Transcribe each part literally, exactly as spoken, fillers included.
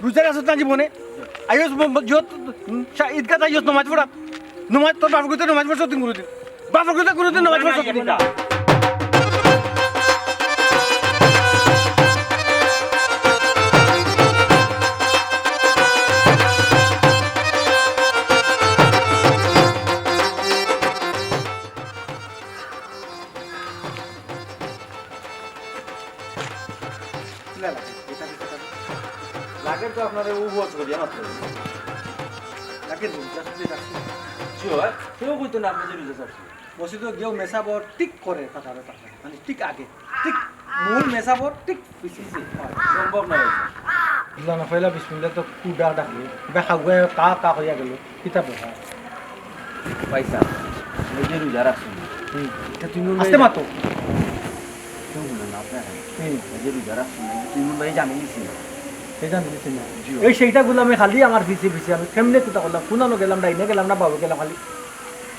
রোজা রাখছত না জীবনে? আইস ম-, ম-, যত, উম, সা-, ঈদগাহ আইস নমাজ পড়া। নমাজ, তোর বাপর গুতে নমাজ পড়ছত দিন কোনোদিন? বাপর গুতে কোনোদিন নমাজ পড়ছত দিন? লাগে তো আপনারে ও বস করিয়া মাত্র। লাগে তো, just যে রাখছি। জি হয়, কেউ কইতো না আপনি যে রোজা ছাড়ছি। মসজিদে গিয়েও মেসাবর ঠিক করে, তাকারে তাকারে, মানে ঠিক আগে, ঠিক মূল মেসাবর ঠিক পিছে পিছে। সম্ভব না ভাই। বুঝলা না, পয়লা বিসমিল্লাহ তো কুডা ডাকলি, বেখা গুয়ে কা কা কইয়া গেল, কিতা ব্যাপার? পয়সা, এই যে রোজা রাখছেন, হুম। এটা তুমি মনে আস্তে হয় মাতো। কেউ বলে না, আপনার হুম। এই যে রোজা রাখছেন, এটা তুমি মনে হয় জানিয়ে দিছি। এই জানিয়ে দিছি না। জি। এই সেইটা গুলো আমি খালি আমার পিছে পিছে, আমি কেমনে কিতা করলাম, কোনানো গেলাম, ডাইনে গেলাম না, বাবু গেলাম, খালি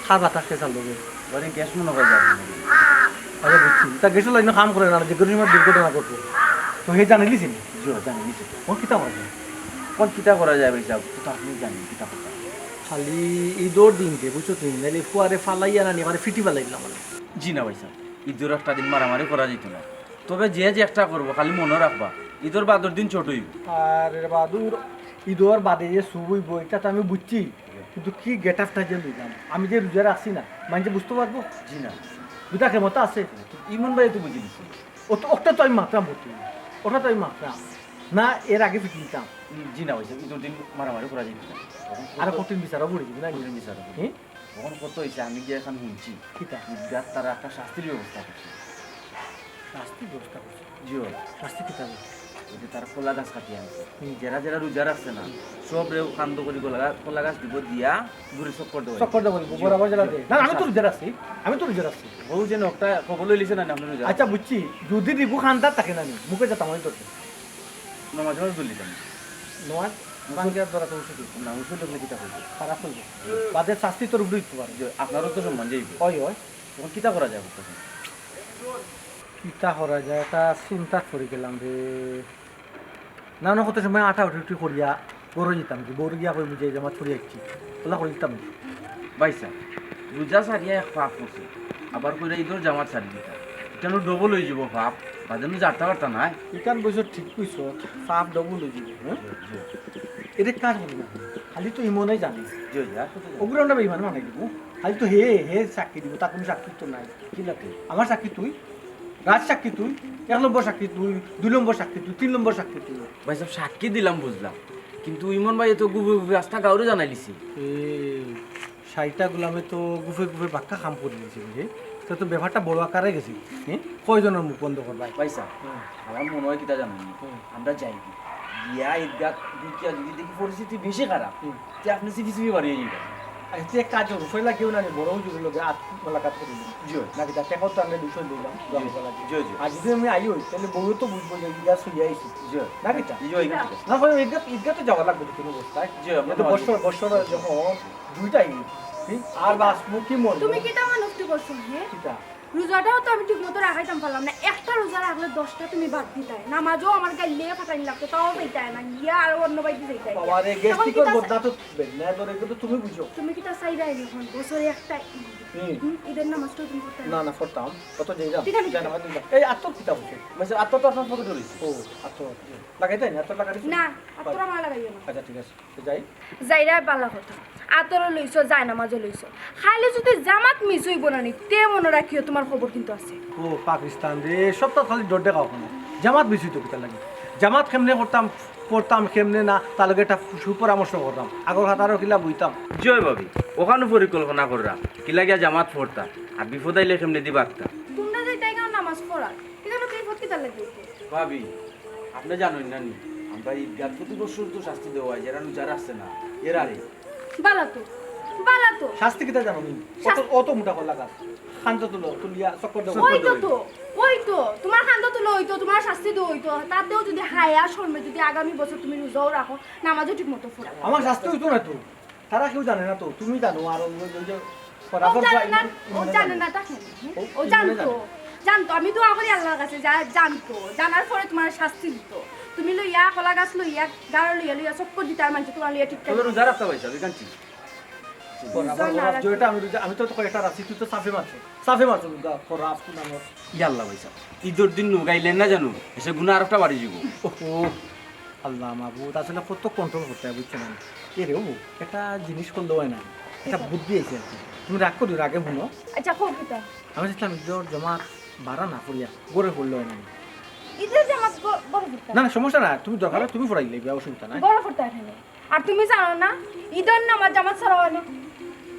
খার বাতাস কে চালু হবে। ওরে গ্যাস মনে হয় যাবে। আরে বুঝছি, তা গ্যাসের লাইনে কাম করে না, যে কোনো সময় দুর্ঘটনা করবো। তো হে জানিলিছি নি? জি, জানিলিছি। ও কিতা করা যায়? কোন কিতা করা যায় ভাই সাহেব? তো আপনি জানেন কিতা করতে হবে। খালি ঈদর দিনকে, বুঝছো তুমি? নাইলে ফুয়ারে ফালাইয়া না নিয়ে, মানে ফিটি ফালাই দিলাম মানে। জি না ভাই সাহেব, ঈদর একটা দিন মারামারি করা যেত না। তবে যে যে একটা করবো, খালি মনে রাখবা, ঈদর বাদর দিন ছোট হইব। আরে বাদুর, ঈদর বাদে যে শুভ হইব, এটা তো আমি বুঝছি, কিন্তু কি গেট আপটা যে লইলাম, আমি যে রোজা রাখছি না, মানে বুঝতে পারবো? জি না। বুঝা ক্ষমতা আছে? ইমন ভাই তো বুঝে দিচ্ছি। ও তো, ওটা তো আমি মাতরাম বুঝছি, ওটা তো আমি মাতরাম না, এর আগে ফিট নিতাম। জি না, ওই যে ঈদর দিন মারামারি করা যেত না। আর কঠিন বিচারও পড়ে যাবে না? কঠিন বিচারও পড়ে। হুম? তখন কত হয়েছে, আমি গিয়ে এখন শুনছি। কিতা? ঈদগাহ তারা একটা শাস্তির ব্যবস্থা করছে। শাস্তির ব্যবস্থা করছে? জি অয়। শাস্তি কিতা হবে? ওই যে তারা কলা গাছ কাটিয়ে আনছে। হুম। যারা যারা রোজা রাখছে না, সব রে কান্দ করি কলা গা-, কলা গাছ দিব দিয়া ঘুরে চক্কর দেবো। চক্কর দেবো, বরাবর যারা দেয়। না, আমি তো রোজা রাখছি। আমি তো রোজা রাখছি। বউ যেন একটা খবর লইলিছে না, আপনি রোজা আচ্ছা, রাখছেন। বুঝছি। যদি দিগু খান্দার থাকে না নি, মুখে যেতাম আমি তোর। নমাজ নমাজ বললি কেন? নমাজ ভাঙ্গিয়া ধরা তো উচিত হইতো। না, উচিত হইলে কিতা করবো? খারাপ হইব। বাদে শাস্তি তোর উপরে দিতে পারে। যে আপনারও তো সম্মান যাইব। হয়, হয়। তখন কিতা করা যায় তখন? কিতা করা যায়? এটা চিন্তা করে গেলাম রে। না, না, কত সময় আটা উঠি উঠি করিয়া গরো যেতাম কি? বউরে গিয়া কই বুঝে জামাত করিয়া আসছি। ওলা করে দিতাম। ভাই সাহেব, রোজা সারিয়া এক পাপ করছে। আবার কইরা ঈদর জামাত সারি দিতা। এটা নু ডবল হয়ে যাব পাপ। বাদে নু যারতা পারতা নাই। ইখান বয়স ঠিক কইছো, পাপ ডবল হয়ে যাব, হ্যাঁ? জি, জি। এটা কাজ হবে না। খালি তো ইমনে জানে। জি, জি, আর কত জানে? ওগুলো আমরা বেইমান বানাই দিব। খালি তো হে, হে সাক্ষী দিব, তার কোনো সাক্ষী তো নাই। কি লাগে? আমার সাক্ষী তুই, রাজ সাক্ষী তুই, এক নম্বর সাক্ষী তুই, দুই নম্বর সাক্ষী তুই, তিন নম্বর সাক্ষী তুই। ভাই সাহেব, সাক্ষী দিলাম বুঝলাম, কিন্তু ইমন ভাই তো গুফে গুফে আস্তা গাউরে জানাই দিছি। এ, ষাইটা গুলামে তো গুফে গুফে বাক্কা কাম করে দিছে রে। তো, তো ব্যাপারটা বড় আকারে গেছে। হ্যাঁ? কয়জনের মুখ বন্ধ করবায়? ভাই সাহেব, হুম। আমার মনে হয় কিতা জানেন নি? হুম। আমরা যাই কি? গিয়া ঈদগাহ ঢুকিয়া যদি দেখি পরিস্থিতি বেশি খারাপ, হুম। তে আপনি চিপি চিপি বাড়িয়ে যাবেন। আচ্ছা, তুই এক কাজ করবো, ফয়লা কেউ না নি, বড় হুজুরের লগে আত-, মোলাকাত করি দিবি। জি। নাকি তার টেকাও তো আমরা দুশো দিলাম, জি। জি, জি। আর যদি আমি আই হই, তাহলে বউও তো বুঝবো যে ঈদগাহ শুয়ে আইছি। জি। নাকি তা? জি, জি, জি। না হয় ঈদগাহ, ঈদগাহ তো যাওয়া লাগবে তো কোনো অবস্থায়। জি, আমরা কিন্তু যাওয়া বছর, লাগবে। বছর যখন দুইটা ঈদ, ঠিক? আর বাস মুখী মন। তুমি কিতা মানুষ তুই করছো, হে? কিতা? রোজাটাও তো আমি ঠিক মতো রাখাইতাম পারলাম না। একটা রোজা রাখলে দশটা তুমি বাদ দিতায়। নামাজও আমার গাইলে ফাটাইন লাগতো, তাও পাইতায় না। গিয়া আর অন্য বাইরে যাইতায়। বাবা রে, তখন গ্যাস্ট্রিকের কিতা বদনা তো বেদনা ধরে, কিন্তু তুমি বুঝো। তুমি কিতা চাইরায় এখন? বছরে একটা ঈদ। হুম। হুম, ঈদের নামাজটাও তুমি পড়তায় না। না, না, পড়তাম। কত যাই যাও। ঠিক আছে, যাই ঠিক না, আছে। এই আতর কিতা বুঝো? মানে আতর তো আপনার পকেটে রয়েছে। ও, আতর। লাগাইতায় না, আতর লাগাই দিছো? না, আতর আমার লাগাইও না। আচ্ছা, ঠিক আছে। তো যাই। যাইরায় বালা কথা। আতরও লইছো, যায় নামাজও লইছো। খালি যদি জামাত মিস হইব না নি, তে মনে রাখিও তোমার খবর কিন্তু আছে। ও পাকিস্তান রে, সব তো খালি ডর দেখাও কেন? জামাত মিস হইতো কিতা লাগে? জামাত কেমনে করতাম, করতাম কেমনে না, তার লগে একটা সুপরামর্শ করতাম। আগর হাতারও কিলা বইতাম। জয় ভাবি, ওখানে পরিকল্পনা কররা। কিলা গিয়া জামাত পড়তা, আর বিপদ আইলে কেমনে দিবা একটা। তোমরা যাইতায় কেন নামাজ পড়া? এখানে বিপদ কিতা লাগে? ভাবি, আপনি জানেন না নি, আমরা ঈদগাহ প্রতি বছর তো শাস্তি দেওয়া হয়, যারা রোজা রাখছে না, এরারে। বালা তো, বালা তো। শাস্তি কিতা জানো নি? অত, শাস্তি অত মোটা কলা গাছ। খান্দ তুলো, তুলিয়া চক্কর দেবো। ওই তো, তো, ওই তো। তোমার খান্দ তুলো, ওই তো, তোমার শাস্তি দেওয়া, ওই তো। তাতেও যদি হায়া শরমে যদি আগামী বছর তুমি রোজাও রাখো, নামাজও ঠিক মতো পড়ো। আমার শাস্তি হইতো না তো। তারা কেউ জানে না তো, তুমি জানো, আর ওই, ওই যে ও ফরাফর জানে না, ভাই, ও মানে জানে জানে। না, তা কেন? ও ও কি জানতো, জানে? জানতো। আমি দোয়া করি আল্লাহর কাছে, যা জানতো, জানার পরে তোমার শাস্তি দিত। তুমি লইয়া, কলা গাছ লইয়া, গাড়ো লইয়া, লইয়া চক্কর দিতায় মানষে তুমার লইয়া ঠিক থাকে। তবে রোজা রাখতা পাইছা, বিকান ঠিক। বুঝছো না, রাখো। যেটা আমি রোজা, আমি তো কয়েকটা রাখছি, তুই তো সাফে মারছো, সাফে মারছো, রোজা করা, আফু নামর। ইয়াল্লা ভাইসাব, ইদর দিন নু গাইলে না জানো, এসে গুনা আরোটা বাড়ি যাইবো। ওহো, আল্লাহ মাবুদ, আসলে কত control করতে হয়, বুঝছো না? এ রে, ও, একটা জিনিস করলে হয় না, একটা বুদ্ধি আছে আর কি। তুমি রাগ করিও, আগে শুনো। আচ্ছা, কও কিতা? আমি চাইছিলাম ইদর জমাত বারা না পড়িয়া, ঘরে পড়লে হয় না? ইদর জমাত ঘ-, ঘরে পড়তাম? না, না, সমস্যা না, তুমি দরকার হয় তুমি পড়াই লইবে, অসুবিধা নাই। ঘরে পড়তাম এখানে। আর তুমি জানো না, ইদর নামাজ জামাত ছাড়া হয় না।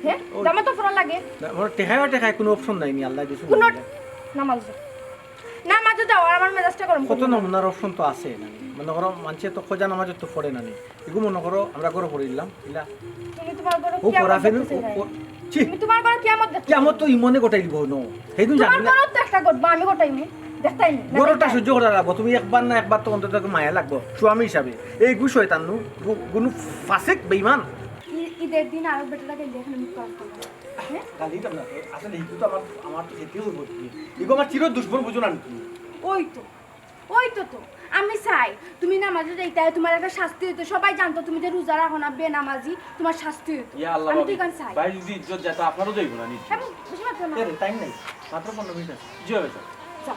হ্যাঁ? ও। জামাত তো পড়া লাগে। না, আমার টেকায় টেকায় কোনো option নাই, নি আল্লাহ দিছে কোনো বুঝলে। নামাজ যাও। নামাজও যাও, আর আমার মেজাজটা গরম কত করো না। নমুনার option তো আছে, না নি? মনে করো, মানষে তো খোজা নামাজ তো পড়ে না নি। এগু মনে করো, আমরা ঘরে পড়ে দিলাম, ইলা। তুমি তোমার ঘরে ও কিয়ামত করা ফেলু, দেখতে ও, চাই? ও, ছি। তুমি তোমার ঘরে কিয়ামত দেখতে কিয়ামত তো চাই? ইমনে গোটাই দিব, নো। হেদিন তোমার জানি না। ঘরও তো একটা ঘটবো, আমি গোটাইমু। দেখতাই নি, না ঘরটা দেখতাই? সহ্য করা লাগবো। তুমি একবার না একবার তো অন্তত একটু মায়া লাগবো, স্বামী হিসাবে। এই গু শয়তান নু, গু-, গুনু ফাসিক বেঈমান। ই-, ইদর দিন আরো বেটারা গেলে এখানে মুখ খারাপ করবো। হ্যাঁ? গালি দাও না, আসলে এই তো আমার, আমার তো খেতে হইব কি? এগু আমার চির দুশমন, বুঝো না নি? ওই তো, ওই তো তো। আমি চাই, তুমি নামাজে যাইতায়, তোমার একটা শাস্তি হইতো। সবাই জানতো তুমি যে রোজা রাখো না, বেনামাজি, তোমার শাস্তি হইতো। ইয়া আল্লাহ, আমি তো ভাবি, এখানে চাই। ভাই যদি ইজ্জত যায়, তো আপনারও যাইব না, নিশ্চয়। হ্যাঁ, বেশি মাত্র না। এ রে, time নাই, মাত্র পনেরো মিনিট আছে। জি হবে, স্যার। যাও,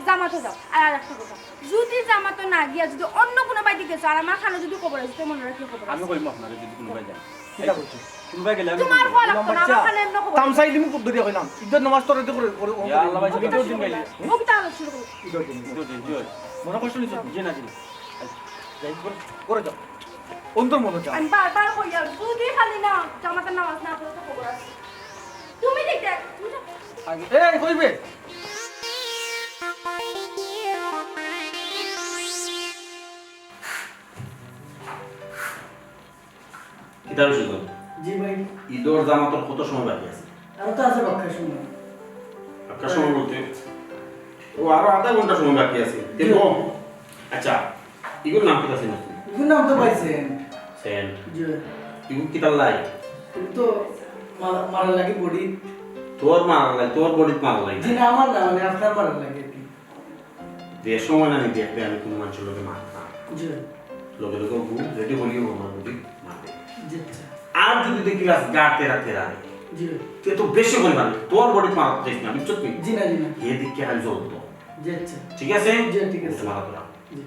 জামাতো যাও। আর, আর একটা কথা, যদি জামাতো না গিয়া যদি অন্য কোনো বাড়িতে গেছো, আর আমার খানো যদি খবর আছে, তো মনে রাখিও খবর আমি আছে। কইমু আপনারে যদি কোনো ভাই যায়। কিতা করছো? কোনো ভাই গেলে আমি তোমার কইমু। খোয়া লাগতো না, আমার খানো এমন খবর আছে। তামসাই দিমু কুদ্দুরিয়া কইলাম। ইজ্জত নামাজ তোর এতে করে, করে, ও ইয়া আল্লাহ ভাই, করে, ইজ্জত দিন গাইলে। ও কিতা আলো শুরু করো। ইজ্জত দিন। ইজ্জত দিন, জি। মনে কষ্ট নিছো? জি না, জি না। যাই, করে, করে যাও। অন্তর মনে যাও। আমি বারবার কইয়ার, যদি খালি না, জামাতের নামাজ না পড়ো তো খবর আছে। তুমি দেখতে, তুমি যাও। আগে, এই, কইবে? কিতা অইছে তোর? জি ভাই। ইদর জামাতর কত সময় বাকি আছে? আরো তো আছে বাক্কা সময়। বাক্কা সময় বলতে? ও, আরো আধা ঘন্টা সময় বাকি আছে। জি। দেখো, আচ্ছা, ইগুর নাম কিতা চিনস তুই? ইগুর নাম তো ভাই সেন্ট। সেন্ট? জি। ইগু কিতার লাগি? ইগু তো মা-, মারার লাগি বডি। তোর মারার লাগি, তোর বডিত মারার লাগি? জি না, আমার না, মানে আপনার মারার লাগি আর কি। যে সময় না নি দেখবে আমি কোনো মানুষের লগে মারতাম। জি। লগে লগে ওগু রেডি করিও আমার বডি মারবে। জি, আচ্ছা। আর যদি দেখি রাস গা তেরা তেরা রে, জি। তুই তো বেশি করে মারবি, তোর বডিত মারতে যাইস না, বুঝছো তুই? জি না, জি না। এ দিকে আমি জলদি তো। জি, আচ্ছা। ঠিক আছে? জি, ঠিক আছে। ওকে, মারা তোরা। জি।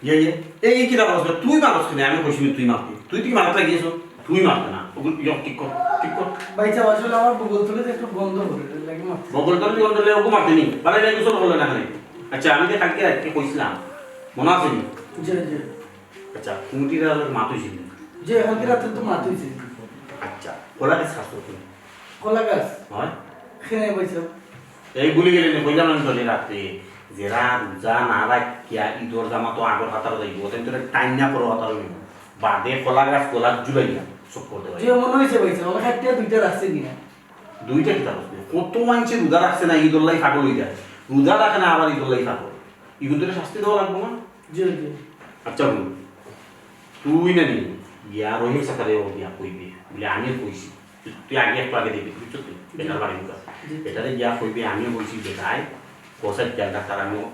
ইয়ে, ইয়ে। এই, এই কিতা বলছ? তুই মারছ কেনে? আমি কইছি নি তুই মারতে। তুই, তুই মারতে গিয়েছ? তুই মারতে না। ওগুলো ইয়ে, ঠিক কর, ঠিক কর। ভাই সাহেব, আসলে আমার বগল তলে যে একটু গন্ধ করে, এর লাগি মারতে। বগল তলে গন্ধ লে ওকে মারতে নি। বারে বারে গোসল করলে না কেনে? আচ্ছা, আমি যে কালকে রাতে কইছিলাম, মনে আছে নি? জি, জি। আচ্ছা, কুমিটির আলোর মাত হইছিল। জি, কালকে রাতে তো মাত হইছিল। আচ্ছা, কলা গাছ খাস তুমি? কলা গাছ? হয়। খেয়ে বইছো। এই ভুলি গেলে নি, কইলাম আমি তোরে রাতে, যেরা রোজা না রাখিয়া ইদর জামাতো আগর কাতারো যাইবো, তাই তোরে টাইম না করো কাতারো নিব। বাদে কলা গাছ কলা ঝুলাইয়া সব করতে পারি। যে মনে হইছে ভাই সাহেব, আমার একটা দুইটা রাখছে কিনা? দুইটা কিতা করছে? কত মানষে রোজা রাখছে না, ইদর লাগি পাগল হই যায়। রোজা রাখে না, আবার ইদর লাগি পাগল। ইগুন তোরে শাস্তি দেওয়া লাগবো না? জি, জি। আচ্ছা, হুন। তুই না নি গিয়া রহিম চাচারে ও গিয়া কইবে, বলে, "আমিও কইছি।" তুই, তুই আগে একটু আগে দেখবি, বুঝছো তুই? জি। বেটার বাড়ি মুখা। জি। বেটারে গিয়া কইবে, "আমিও কইছি, বেটায় কষাই খেয়াল রাখ, তার আমিও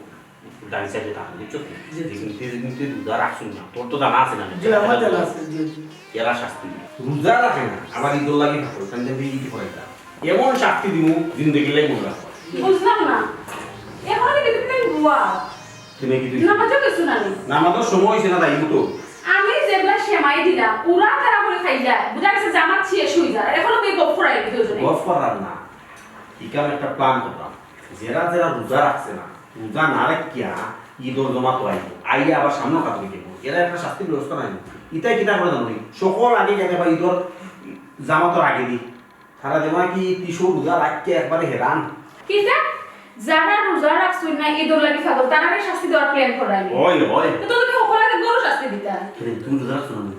ডান সাইডে থাকবো", বুঝছো তুই? জি, জি। যেদিনতে, যেদিনতে রোজা রাখছুন না, তোর তো জানা আছে না? জি, আমার জানা আছে, জি, জি। এরা শাস্তি দিবে। রোজা রাখে না, আবার ইদর লাগি থাকো, তাহলে আমি ইদি করাইতাম। এমন শাস্তি দিমু, জিন্দেগি লাগি মনে রাখবো। বুঝলাম না, এখন আমি কিন্তু প্লেন বুয়া। তুমি কি তুই? নামাজও কিছু না নি। নামাজের সময় হইছে না, তাই তো। আমি যেগুলা সেমাই দিলাম, ওরা তারা করে খাইলা। বুঝা গেছে জামাত শেষ হই যায়। এখনো তুই গপ করাই দিতে হচ্ছে। গপ করার না। ইকাম একটা প্ল্যান করতাম। যেরা যেরা রোজা রাখছে না, রোজা না রাখিয়া ইদর জমাতো আইবো। আইয়া আবার সামনে কাজ হইতে হইবো। এরা একটা শাস্তির ব্যবস্থা নাই। ইতাই কিতা করে জানো নি? সকল আগে গেলে বা ইদর জামাতর আগে দি। তারা যেমন কি তিশো রোজা রাখতে একবারে হেরান। কিতা? যারা রোজা রাখছইন না, ইদর লাগি পাগল, তারারে শাস্তি দেওয়ার প্ল্যান করাইনি। ওই, ওই। তো তুমি হকল আগে গরু শাস্তি দিতা। কিরে, তুমি রোজা রাখছো না?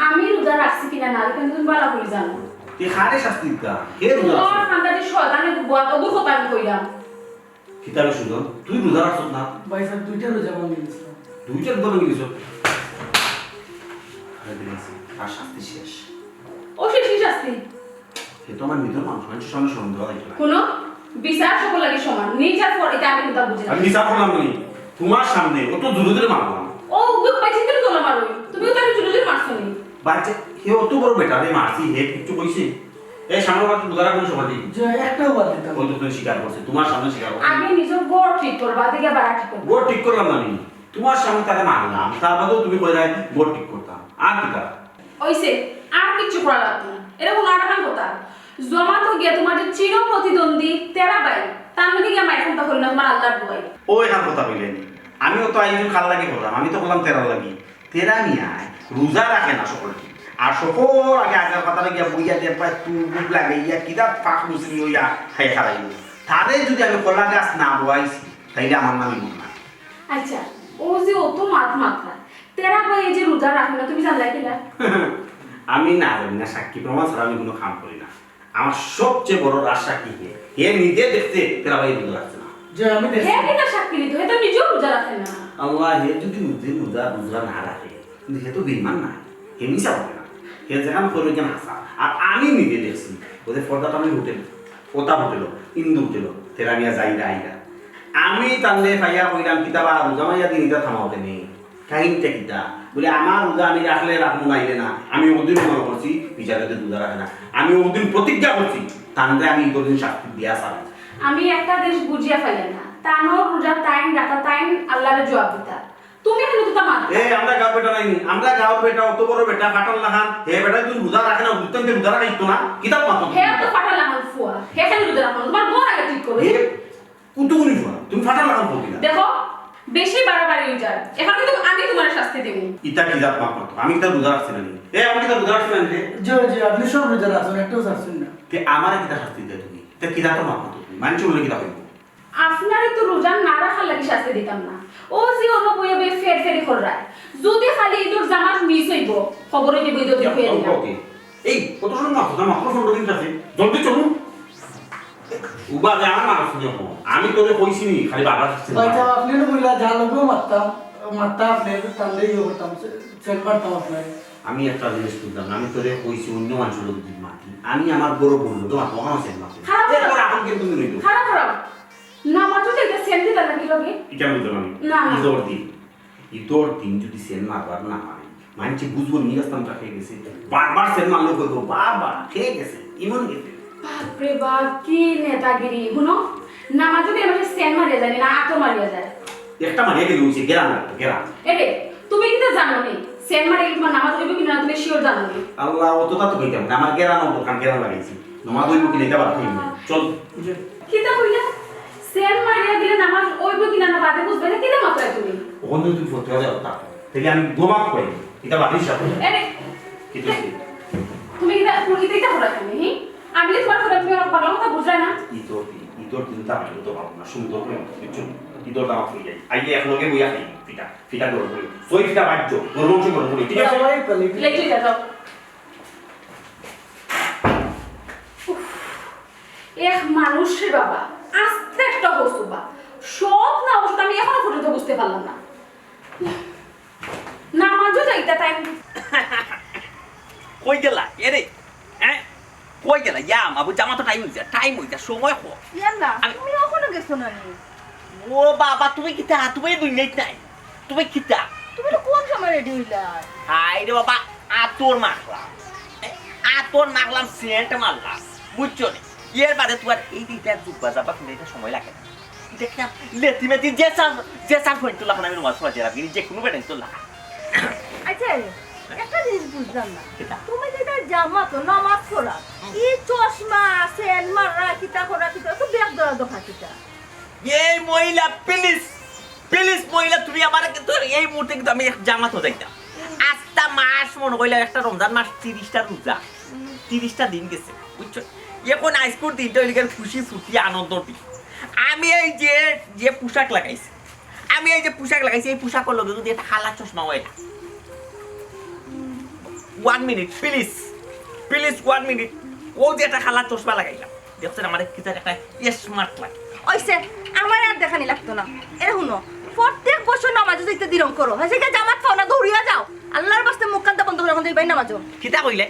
আমি রোজা রাখছি কিনা না, কিন্তু তুমি ভালো করে জানো। তুই কারে শাস্তি দিতা? কে রোজা রাখছে? তোমার খানদানি শয়তানে বুয়া, তবু কথা আমি কইলাম। কিতাবে সুজন, তুই রোজা রাখছস না? ভাই সাহেব, দুইটা রোজা ভাঙি গেছিলাম। দুইটা রোজা ভাঙি গেছস? আরে দিলাইছি, তার শাস্তি শেষ। ও শেষই শাস্তি। সে তো আমার নিজের মানুষ, মানুষের সামনে শরম দেওয়া যাইতো না। হুনো, বিচার সকল লাগি সমান। নিজ আর পর, এটা আমি কোনটা বুঝি না। আমি বিচার করলাম নি? তোমার সামনে অত জোরে জোরে মারলাম। ও, ওকে ভাই চিন্তা করলাম আর ওই। তুমি তো আমি জোরে জোরে মারছো নি। বাচ্চা, হে অত বড় বেটারে মারছি, হে কিচ্ছু কইছে? এই সামনে মাত্র বুঝারা কোনো সময় নেই। যে একটাও বাদ দিতাম ওই তো তুমি স্বীকার করছে, তোমার সামনে স্বীকার করছে। আগে নিজের ঘর ঠিক করবা, আদিকে বাড়া ঠিক করবা। ঘর ঠিক করলাম না আমি, তোমার সামনে তারে মারলাম, তার বাদেও তুমি কইরায় ঘর ঠিক করতাম। আর কিতা? ওইছে, আর কিচ্ছু করা লাগতো না। এটা কোনো আরাকান কথা। জমাতো গিয়া তোমার যে চির প্রতিদ্বন্দ্বী তেরা ভাই, তার মধ্যে গিয়া মায়ের কথা হল না তোমার আল্লাহর দোয়াই। ও এখান কথা কইলে নি। আমিও তো আইজু খাল লাগি করলাম, আমি তো করলাম তেরার লাগি। তেরা মিয়ায় রোজা রাখে না সকলটি। আর সকল আগে আগের কথা লাগিয়া বইয়া দেয় প্রায় তুই বুক লাগে ইয়া কিতা ফাঁক মুসলি হইয়া খাই খারাই। তারে যদি আমি কলা গাছ না বওয়াইছি, তাইলে আমার নামই মনে না। আচ্ছা, ও যে অত মাত মাতলা, তেরা ভাই এই যে রোজা রাখে না, তুমি জানলা কিনা? আমি না জানি না, সাক্ষী প্রমাণ ছাড়া আমি কোনো কাম করি না। আমার সবচেয়ে বড় রাজসাক্ষী হে, হে নিজে দেখছে তেরা ভাই রোজা রাখছে না। যে আমি দেখছি হে কিনা সাক্ষী দিত, হে তো নিজেও রোজা রাখে না। আল্লাহ, হে যদি নিজে রোজা রোজা না রাখে, কিন্তু হে তো বেইমান না, হে মিছা বলে না। হে যেখান করে ওইখান হাসা। আর আমি নিজে দেখছি, ওদের পর্দাটা আমি হোটেল, ওটা হোটেল, ইন্দু হোটেল, তেরা মিয়া যাইরা আইরা। আমি তাহলে পাইয়া কইলাম, কিতাবা রোজা মাইয়া দিন এটা থামাও কেনে? কাহিনীটা কিতা? বলে, আমার রোজা আমি রাখলে রাখবো, নাইলে না। আমি ওদিন মনে করছি বিচারে তো রোজা রাখে না। আমি ওদিন প্রতিজ্ঞা করছি, তানরে আমি ইতর দিন শাস্তি দিয়া ছাড়বো। আমি একটা জিনিস বুঝিয়া পাইলাম না, তানোর রোজা তাইন রাখা তাইন আল্লাহরে জবাব দিতা। তুমি এখানে দুটা মাত। এ, আমরা গাঁওর বেটা নাইনি, আমরা গাঁওর বেটা, অত বড় বেটা, ফাটার লাখান, হে বেটা তুই রোজা রাখে না, উত্তম রোজা রাখা ইতো না, কিতাব মাত্র। হে তো ফাটার লাখান ফুয়া, হে কেন রোজা রাখো? তোমার ঘর আগে ঠিক করো। হে, উত্তম উনি ফুয়া, তুমি ফাটার লাখান ফুয়া কিনা? দেখো, বেশি বাড়াবাড়ি হয়ে যায়। এখানে তো আমি তোমার শাস্তি দেবো। ইতা কি জাত মাত মাতো? আমি কিতা রোজা রাখছি না নি? এ, আমি কিতা রোজা রাখছি না নি রে? জি জি, আপনি সব রোজা রাখছেন, একটাও ছাড়ছেন না। তে আমারে কিতা শাস্তি দেয় তুমি? তে কিতা তো মাত মাতো তুমি? মানুষ বললে কিতা হইব? আপনারে তো রোজা না রাখার লাগি শাস্তি দিতাম না। ও যে অন্য বইয়া বইয়া ফের ফেরি কররায়। যদি খালি ইদর জামাত মিস হইব, খবর হইব ইদর দিন হইয়া দিলাম। এই, কত সময় মাত্র না, মাত্র পনেরো দিন আছে। জলদি চলুন। উবা দে আমার মানুষ নিয়ে কম। আমি তোরে কইছি নি, খালি বারবার আসছে না। ভাই সাহেব, আপনি তো বললা যা লোকেও মারতাম, মারতাম আপনি, টানলে ইয়ে করতাম, সেন্ট মারতাম আপনার। আমি একটা জিনিস বুঝলাম না, আমি তোরে কইছি অন্য মানুষের লোক যদি মাতি, আমি আমার বড় বললো তো মাতো, আমার সেন্ট মাতো। খারাপ, এরপর এখন কিন্তু তুমি রইতো। খারাপ, খারাপ। নামাজও তো এটা সেন্ট দিতা নাকি লগে? এটা আমি বুঝলাম আমি। না, না। ইদর দিন, ইদর দিন যদি সেন্ট মারবার না মারে, মানছে বুঝবো নিয়ে আসতাম তা খেয়ে গেছে। বারবার সেন্ট মারলে কইবো, বাবা, খেয়ে গেছে, ইমন গেছে। বাপরে বাপ, কি নেতাগিরি। হুনো, নামাজও কি আমাকে সেন্ট মারিয়া যায় না, আতো মারিয়া যায়? একটা মারিয়া গেলে উঠছে, গেরাম লাগতো, গেরাম। এরে, তুমি কিন্তু জানো নি, সেন্ট মারিয়া তোমার নামাজ হইবে কিনা তুমি শিওর জানো নি। আল্লাহ, অতটা তো কইতাম না, আমার গেরাম অত কান গেরাম লাগাইছি। নমাজ হইব কিনা এটা বাদ হইব। চল। কিতা কইলা? সেন্ট মারিয়া দিলে নামাজ হইব কিনা না বাদে বুঝবে না, কিতা মাত্রায় তুমি? ওখানে তুই ফতুয়া যাও তা। তাহলে আমি গোমাপ কই। এটা বাদ হিসাব। এরে, কি তুই? তুমি কিতা, তুমি কিতা, কিতা করা তুমি, হি? আমি যে তোমার কথা, তুমি আমার পাগলা কথা বুঝায় না। ইদর দিন, ইদর দিন তো আমি তো পাবো না, সুন্দর করে মতো কিছু। ইদর দাম হয়ে যায়। আইয়ে এক লগে বইয়া খাই, পিঠা, পিঠা গরম করি। সই পিঠা বাজ্য, গরু মাংস গরম করি, ঠিক আছে? সবাই পেলে কি? লেটে যা, যাও। উফ, এক মানুষ রে বাবা, আস্তে একটা হসুবা। সব না অসুখ আমি এখনো পর্যন্ত বুঝতে পারলাম না। নামাজও যাইতা তাই। কই গেলা? এরে, হ্যাঁ? কই গেলা? ইয়া, মাবু, জামা তো টাইম হইছে, টাইম হইছে, সময় কো। ইয়াল্লা, আমি- তুমি অখনো গেছো না নি? ও বাবা, তুমি কিতা, তুমি দুনিয়াত নাই? তুমি কিতা? তুমি তো কোন সময় রেডি হইলা? হায় রে বাবা, আতর মাখলাম। এ, আতর মাখলাম, সেন্ট মারলাম। বুঝছো নি? এর বাদে তোমার এই দিকটা জুব্বা যাবা, কিন্তু এটা সময় লাগে না। এটা কি লেতি মেতি যে চান, যে চান ফোন তো লাগানো, আমি রুমাল সরাই রাখি, যে কোনো বেটাই তো লাগা। আচ্ছা, একটা জিনিস বুঝলাম না। কিতা? তুমি যেটা জামাতো নামাজ পড়া, এই চশমা, সেন্ট মারা, কিতা করা, কিতা, তো ব্যাগ ধরা দোকা কিতা? এই মহিলা, প্লিজ, প্লিজ মহিলা, তুমি আমার কিন্তু এই মুহূর্তে কিন্তু আমি এক জামাতো যাইতাম। আস্তা মাস মনে কইলে একটা রমজান মাস, তিরিশটা রোজা, তিরিশটা দিন গেছে, বুঝছো? এখন আইজকুর দিনটা হইলে গিয়ে খুশি ফুর্তি আনন্দ দিন। আমি এই যে, যে পোশাক লাগাইছি, আমি এই যে পোশাক লাগাইছি, এই পোশাকর লগে যদি একটা কালা চশমা হয় না, one minute please, please one minute. ও যে একটা কালা চশমা লাগাইলাম, দেখছেন আমার কিতা একটা স্মার্ট লাগে। ওইসে, আমার আর দেখানি লাগতো না। এরে হুনো, প্রত্যেক বছর নামাজে যাইতে দিরং করো, হয়েছে গিয়া জামাত পাও না, দৌড়িয়া যাও। আল্লাহর বাস্তে মুখ কান্তা বন্ধ করে এখন যাইবাই নামাজও। কিতা কইলে?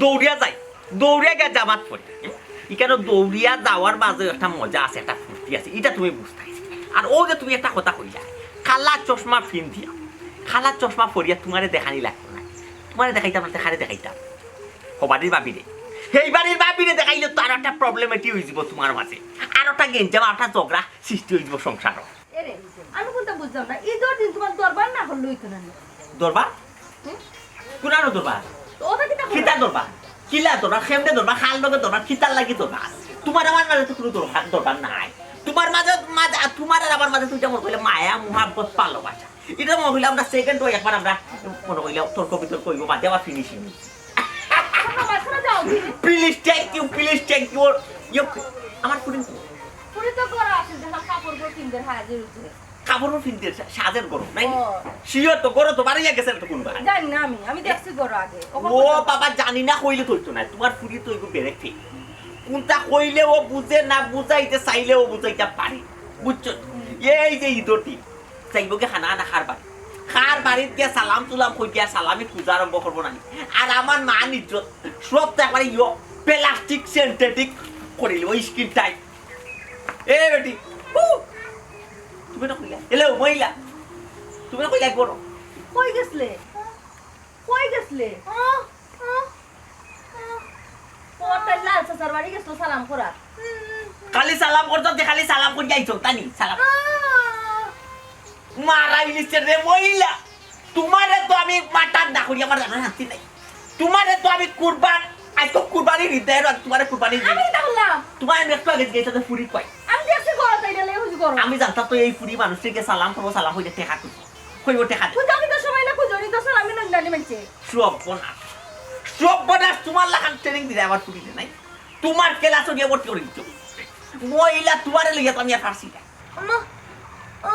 দৌড়িয়া যাই, দৌড়িয়া গিয়া জামাত পড়ি। ইখানো দৌড়িয়া যাওয়ার মাঝে একটা মজা আছে, একটা ফুর্তি আছে, ইটা তুমি বুঝতায়। আর অউ যে তুমি একটা কথা কইলা, কালা চশমা ফিন্দিয়া, কালা চশমা ফড়িয়া তুমারে দেখানি লাগতো না, তুমারে দেখাইতাম না, কারে দেখাইতাম? হউ বাড়ির ভাবিরে। হেই বাড়ির ভাবিরে দেখাইলে তো আরো একটা প্রবলেমেটিক অইযিবো তুমার মাঝে, আরো একটা গেঞ্জাম, আরো একটা ঝগড়া সৃষ্টি অইযিবো সংসারো। এরে, আমি কুনতা বুঝলাম না, ইদর দিন তুমার দরবার না করলে অইতো না নি? দরবার? হুম? কুনানো দরবার? তো ওটা কিতা করো? কিতা দরবার? কিলা দরবার? কেমনে দরবার? কার লগে দরবার? কিতার লাগি দরবার? তুমার আমার মাঝে তো কুনু দরকার, দরবার নাই। তুমার মাঝে, মাঝে, তুমার আর আমার মাঝে তো ইটা মনে কইলে মায়া, মুহাব্বত, ভালোবাসা। ইটা মনে কইলে আমরা সেকেন্ডো একবার আমরা মনে কইলে তর্ক বিতর্ক অইবো, বাদে আবার ফিনিশিং। শোনো, বাচ্চারা যাও, ধীরে। Please, thank you, please, thank you. ইয়ো, আমার ফুরিন কই? ফুরি তো ঘরো আছে, দেখো কাপড় উপর পিন্দের হাজির অইছে। কাপড় পিন্দের সা-, সাজের ঘরো, নাই? ও। শিওর তো, ঘরো তো বারইয়া গেছে না তো কুনবা। জানি না আমি, আমি দেখছি ঘরো আগে। ও বাবা, জানি না কইলে তো অইতো না। তুমার ফুরি তো অইবো বেরেক ফেল। কুনতা কইলে ও বুঝে না, বুঝাইতে চাইলে ও বুঝাইতা পারে। বুঝছো? এই যে ইদর দিন, যাইবো গি কানা কানা কার বাড়ি। কার বাড়িত গিয়া সালাম তুলাম কই গিয়া সালামি পূজা আরম্ভ করবো না নি? আর আমার মান ইজ্জত সব তো একবারে ইয়ো প্লাস্টিক সিনথেটিক করিলিবো, স্কিন টাইট। এ বেটি, হু! তুমি না কইলা? হ্যালো, মহিলা। তুমি না কইলা একবার? কই গেছলে? কই গেছলে? ও, ও, ও। ও, তাই লাল চাচার বাড়ি গেছলো সালাম করাত। খালি সালাম করতো, যে খালি সালাম করি আইছো, তানি? সালাম। ও। মারাইলিছে রে মহিলা। তুমারে তো আমি মার্ডার না করি, আমার জানা শান্তি নাই। তুমারে তো আমি কুরবান, আইজকু কুরবানির ঈদ, এর আগে তুমারে কুরবানি দিই। আমি কিতা করলাম? তুমারে আমি একটু আগে জিজ্ঞাসা করতে ফুরি কই? আমি দেখছি ঘরো, তাই না, লেগে হুজু ঘরো। আমি জানতাম তো এই ফুরি মানুষটাকে সালাম করবো, সালাম কইলে টেকা খুঁজবো। কইবো টেকা দে। তুই তো আমি তো সময় না খুঁজো, নি তো সালামি নন্দানি মানছে। সর্বনাশ। সর্বনাশ, তুমার লাখান ট্রেনিং দিলে আমার ফুরিরে নাই। তুমার ক্লাসো গিয়া ভর্তি করি দিতো। মহিলা তুমারে লইয়া তো আমি আর পারছি না। আম্মা, আ,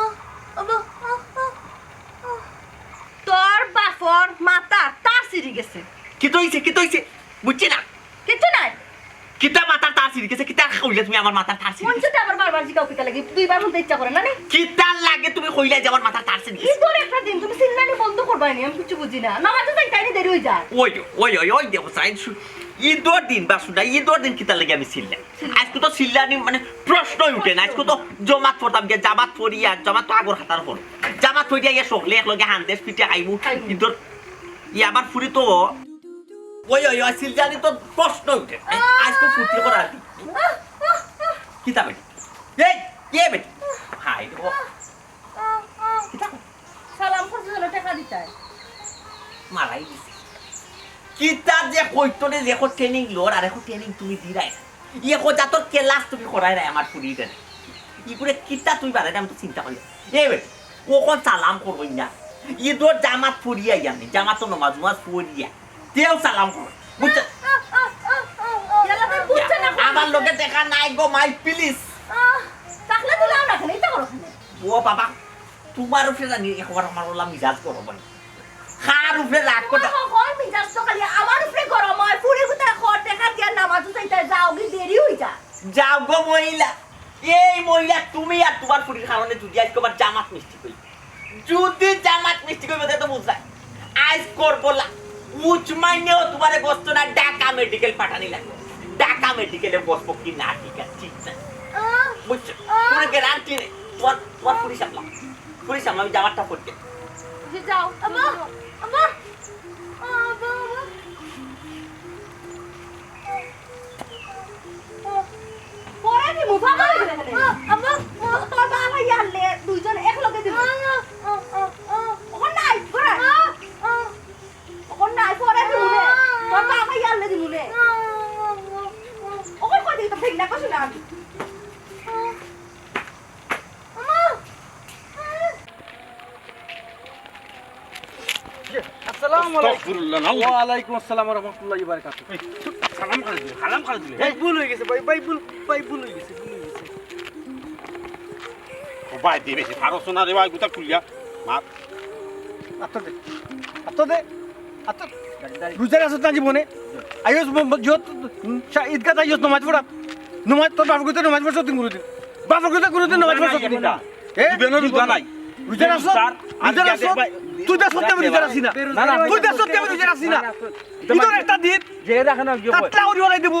আম্মা, আ, আ, আ। তোর বাপর মাথার তার ছিঁড়ি গেছে। কিতা অইছে, কিতা অইছে? বুঝছি না। কিচ্ছু নাই। কিতা মাথার তার ছিঁড়ি গেছে? কিতা কইলে তুমি আমার মাথার তার ছিঁড়ি গেছে? মঞ্চে তো আবার বারবার জিগাও কিতা লাগি? দুইবার শুনতে ইচ্ছা করে না নি? কিতা লাগে তুমি কইলে যে আমার মাথার তার ছিঁড়ি গেছে? ইদর একটা দিন তুমি চিল্লানি বন্ধ করবায় নি, আমি কিচ্ছু বুঝি না। নামাজে যাইতায় নি দেরি অই যায়। ওই, ওই, ওই, ওই দেখো, সাইন শু-, ইদর দিন বা শুনা, ইদর দিন কিতা লাগে আমি চিল্লাই? আইজকু তো চিল্লানি মানে প্রশ্নই উঠে না। আইজকু তো জমাত পড়তাম গিয়া, জামাত পড়িয়া, জামাত তো আগর খাতার পড়ো। জামাত পড়িয়া গিয়া সকলে একলগে হান্দেশ পিঠা খাইমু। খাইমু। ইদর, ই আমার ফুরি তো, ওই, ওই, ওই, চিল্লানি তো প্রশ্নই উঠে না। আইজকু ফুর্তি করার দিন। কিতা বেটি? এই, কে বেটি? হাই রে, ও। কিতা কয়? সালাম করছে যেন টেকা দিতায়। মারাই দিছে। কিতা যে কইতো রে, যে এখন ট্রেনিং লর, আর এখন ট্রেনিং তুমি দিরায় না। ই এখন জাতর ক্লাস তুমি করায় না আমার ফুরিরে। ই করে কিতা তুই বাড়াই, আমি তো চিন্তা করি। এ বেটি, ও কোন সালাম করবই না। ইদর জামাত পড়িয়া ইয়ানি, জামাত তো নমাজ নমাজ পড়িয়া। তেও সালাম করো। বুঝছো? ইয়াল্লা, তাই বুঝছে না। আমার লগে দেখা নাই গো মাই, প্লিজ। আহ, তাহলে দিলাম না কেন? এটা করো কেন? ও বাবা, তুমার উপরে জানি একবার আমার ওলা মিজাজ গরম অয়। কার উপরে রাগ করতে? তোমার হকল মিজাজ তো খালি আমার উপরে গরম অয়। ফুরি কোথায় খর দেখা দিয়া নামাজ উঠাইতে যাও, কি দেরি অই যা। যাও গো মহিলা। এই মহিলা, তুমি আর তুমার ফুরির কারণে যদি আইজকু আমার জামাত মিস্টেক অই, যদি জামাত মিস্টেক অইবো, তে তো বুঝলাই। আইজ করবো লা-, উচমাইনেও তুমারে গস্ত না, ঢাকা মেডিকেল পাঠানি লাগবো। ঢাকা মেডিকেলে বসবো কি না, ঠিক আছে, ঠিক না। আহ, বুঝছো? আহ। কোনো গ্যারান্টি নেই। তুমার, তুমার ফুরি সামলা। ফুরি সামলা, আমি জামাতটা পড়তে। জি, যাও। আম্মা, আম্মা, আম্মা, আম্মা। পরে দিমু, বাবা, আম্মা, আম্মা, তোর বাবা ইয়ারলে দুইজন এক লগে দিমু। ওখান নাই, ঘুরে। ওখান নাই, পরে দিমু নে। তোর বাবা ইয়ারলে দিমু নে। ওখান কই দিকে তো ঠিক না, কইছো না আমি। আসসালামু আলাইকুম। আস্তাগফিরুল্লাহ, নাউজুবিল্লাহ। ওয়া আলাইকুম আসসালাম ওয়া রাহমাতুল্লাহি ওয়া বারাকাতুহু। এই, সালাম করে দিলে, সালাম করে দিলে। ভাই, ভুল অই গেছে, ভাই, ভাই, ভুল, ভাই, ভুল অই গেছে, ভুল অই গেছে। ও ভাই, দে বেশি, ফারো সোনা রে ভাই, গুতা খুলিয়া। মার। আত্তা দে, আত্তা দে। আচ্ছা, রোজা আছো না জীবনে? আইস ম-, ম-, যত, উম, সা-, ঈদগাহ আইস নমাজ পড়া। নমাজ, তোর বাপর গুতে নমাজ পড়ছ তিন গুরুদিন। বাপর গুতে গুরুদিন নমাজ পড়ছ তিন। এ? জীবনে রোজা নাই। রোজা আছো? রোজা আছো? তুই তো সত্যি আমি রোজা আছি না। না, না, তুই তো সত্যি আমি রোজা আছি না। না, না, তুই তো একটা দিন যে রাখে না, ইয়ে কয়। কাতলা করি ওলাই দেবো।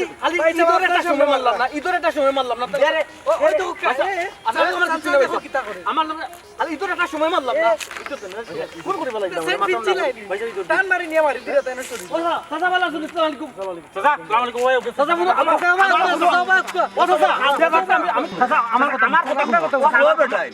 খালি, খালি ভাই, ঈদর একটা সময় মারলাম না, ঈদর একটা সময় মারলাম না। আরে, ও, ওই তো, আচ্ছা, আচ্ছা, আমার কিচ্ছু না, ভাই। কিতা করে? আমার লগে, খালি ঈদর একটা সময় মারলাম না। ঈদর তো না, ফোন করে বলাই দাও, মাথা না। টান মারি নিয়া মারি দিলে তাই না শরীর। ও, চাচা, ভালা আছইন? আসসালামু আলাইকুম। চাচা, আসসালামু আলাইকুম। ওই, ওকে। চাচা, বলো, আমার, আমার, আমার, আমার, ও, চাচা, আমি, আমি, চাচা, আমার কথা, আমার কথা, আমার কথা, ও বেটাইন,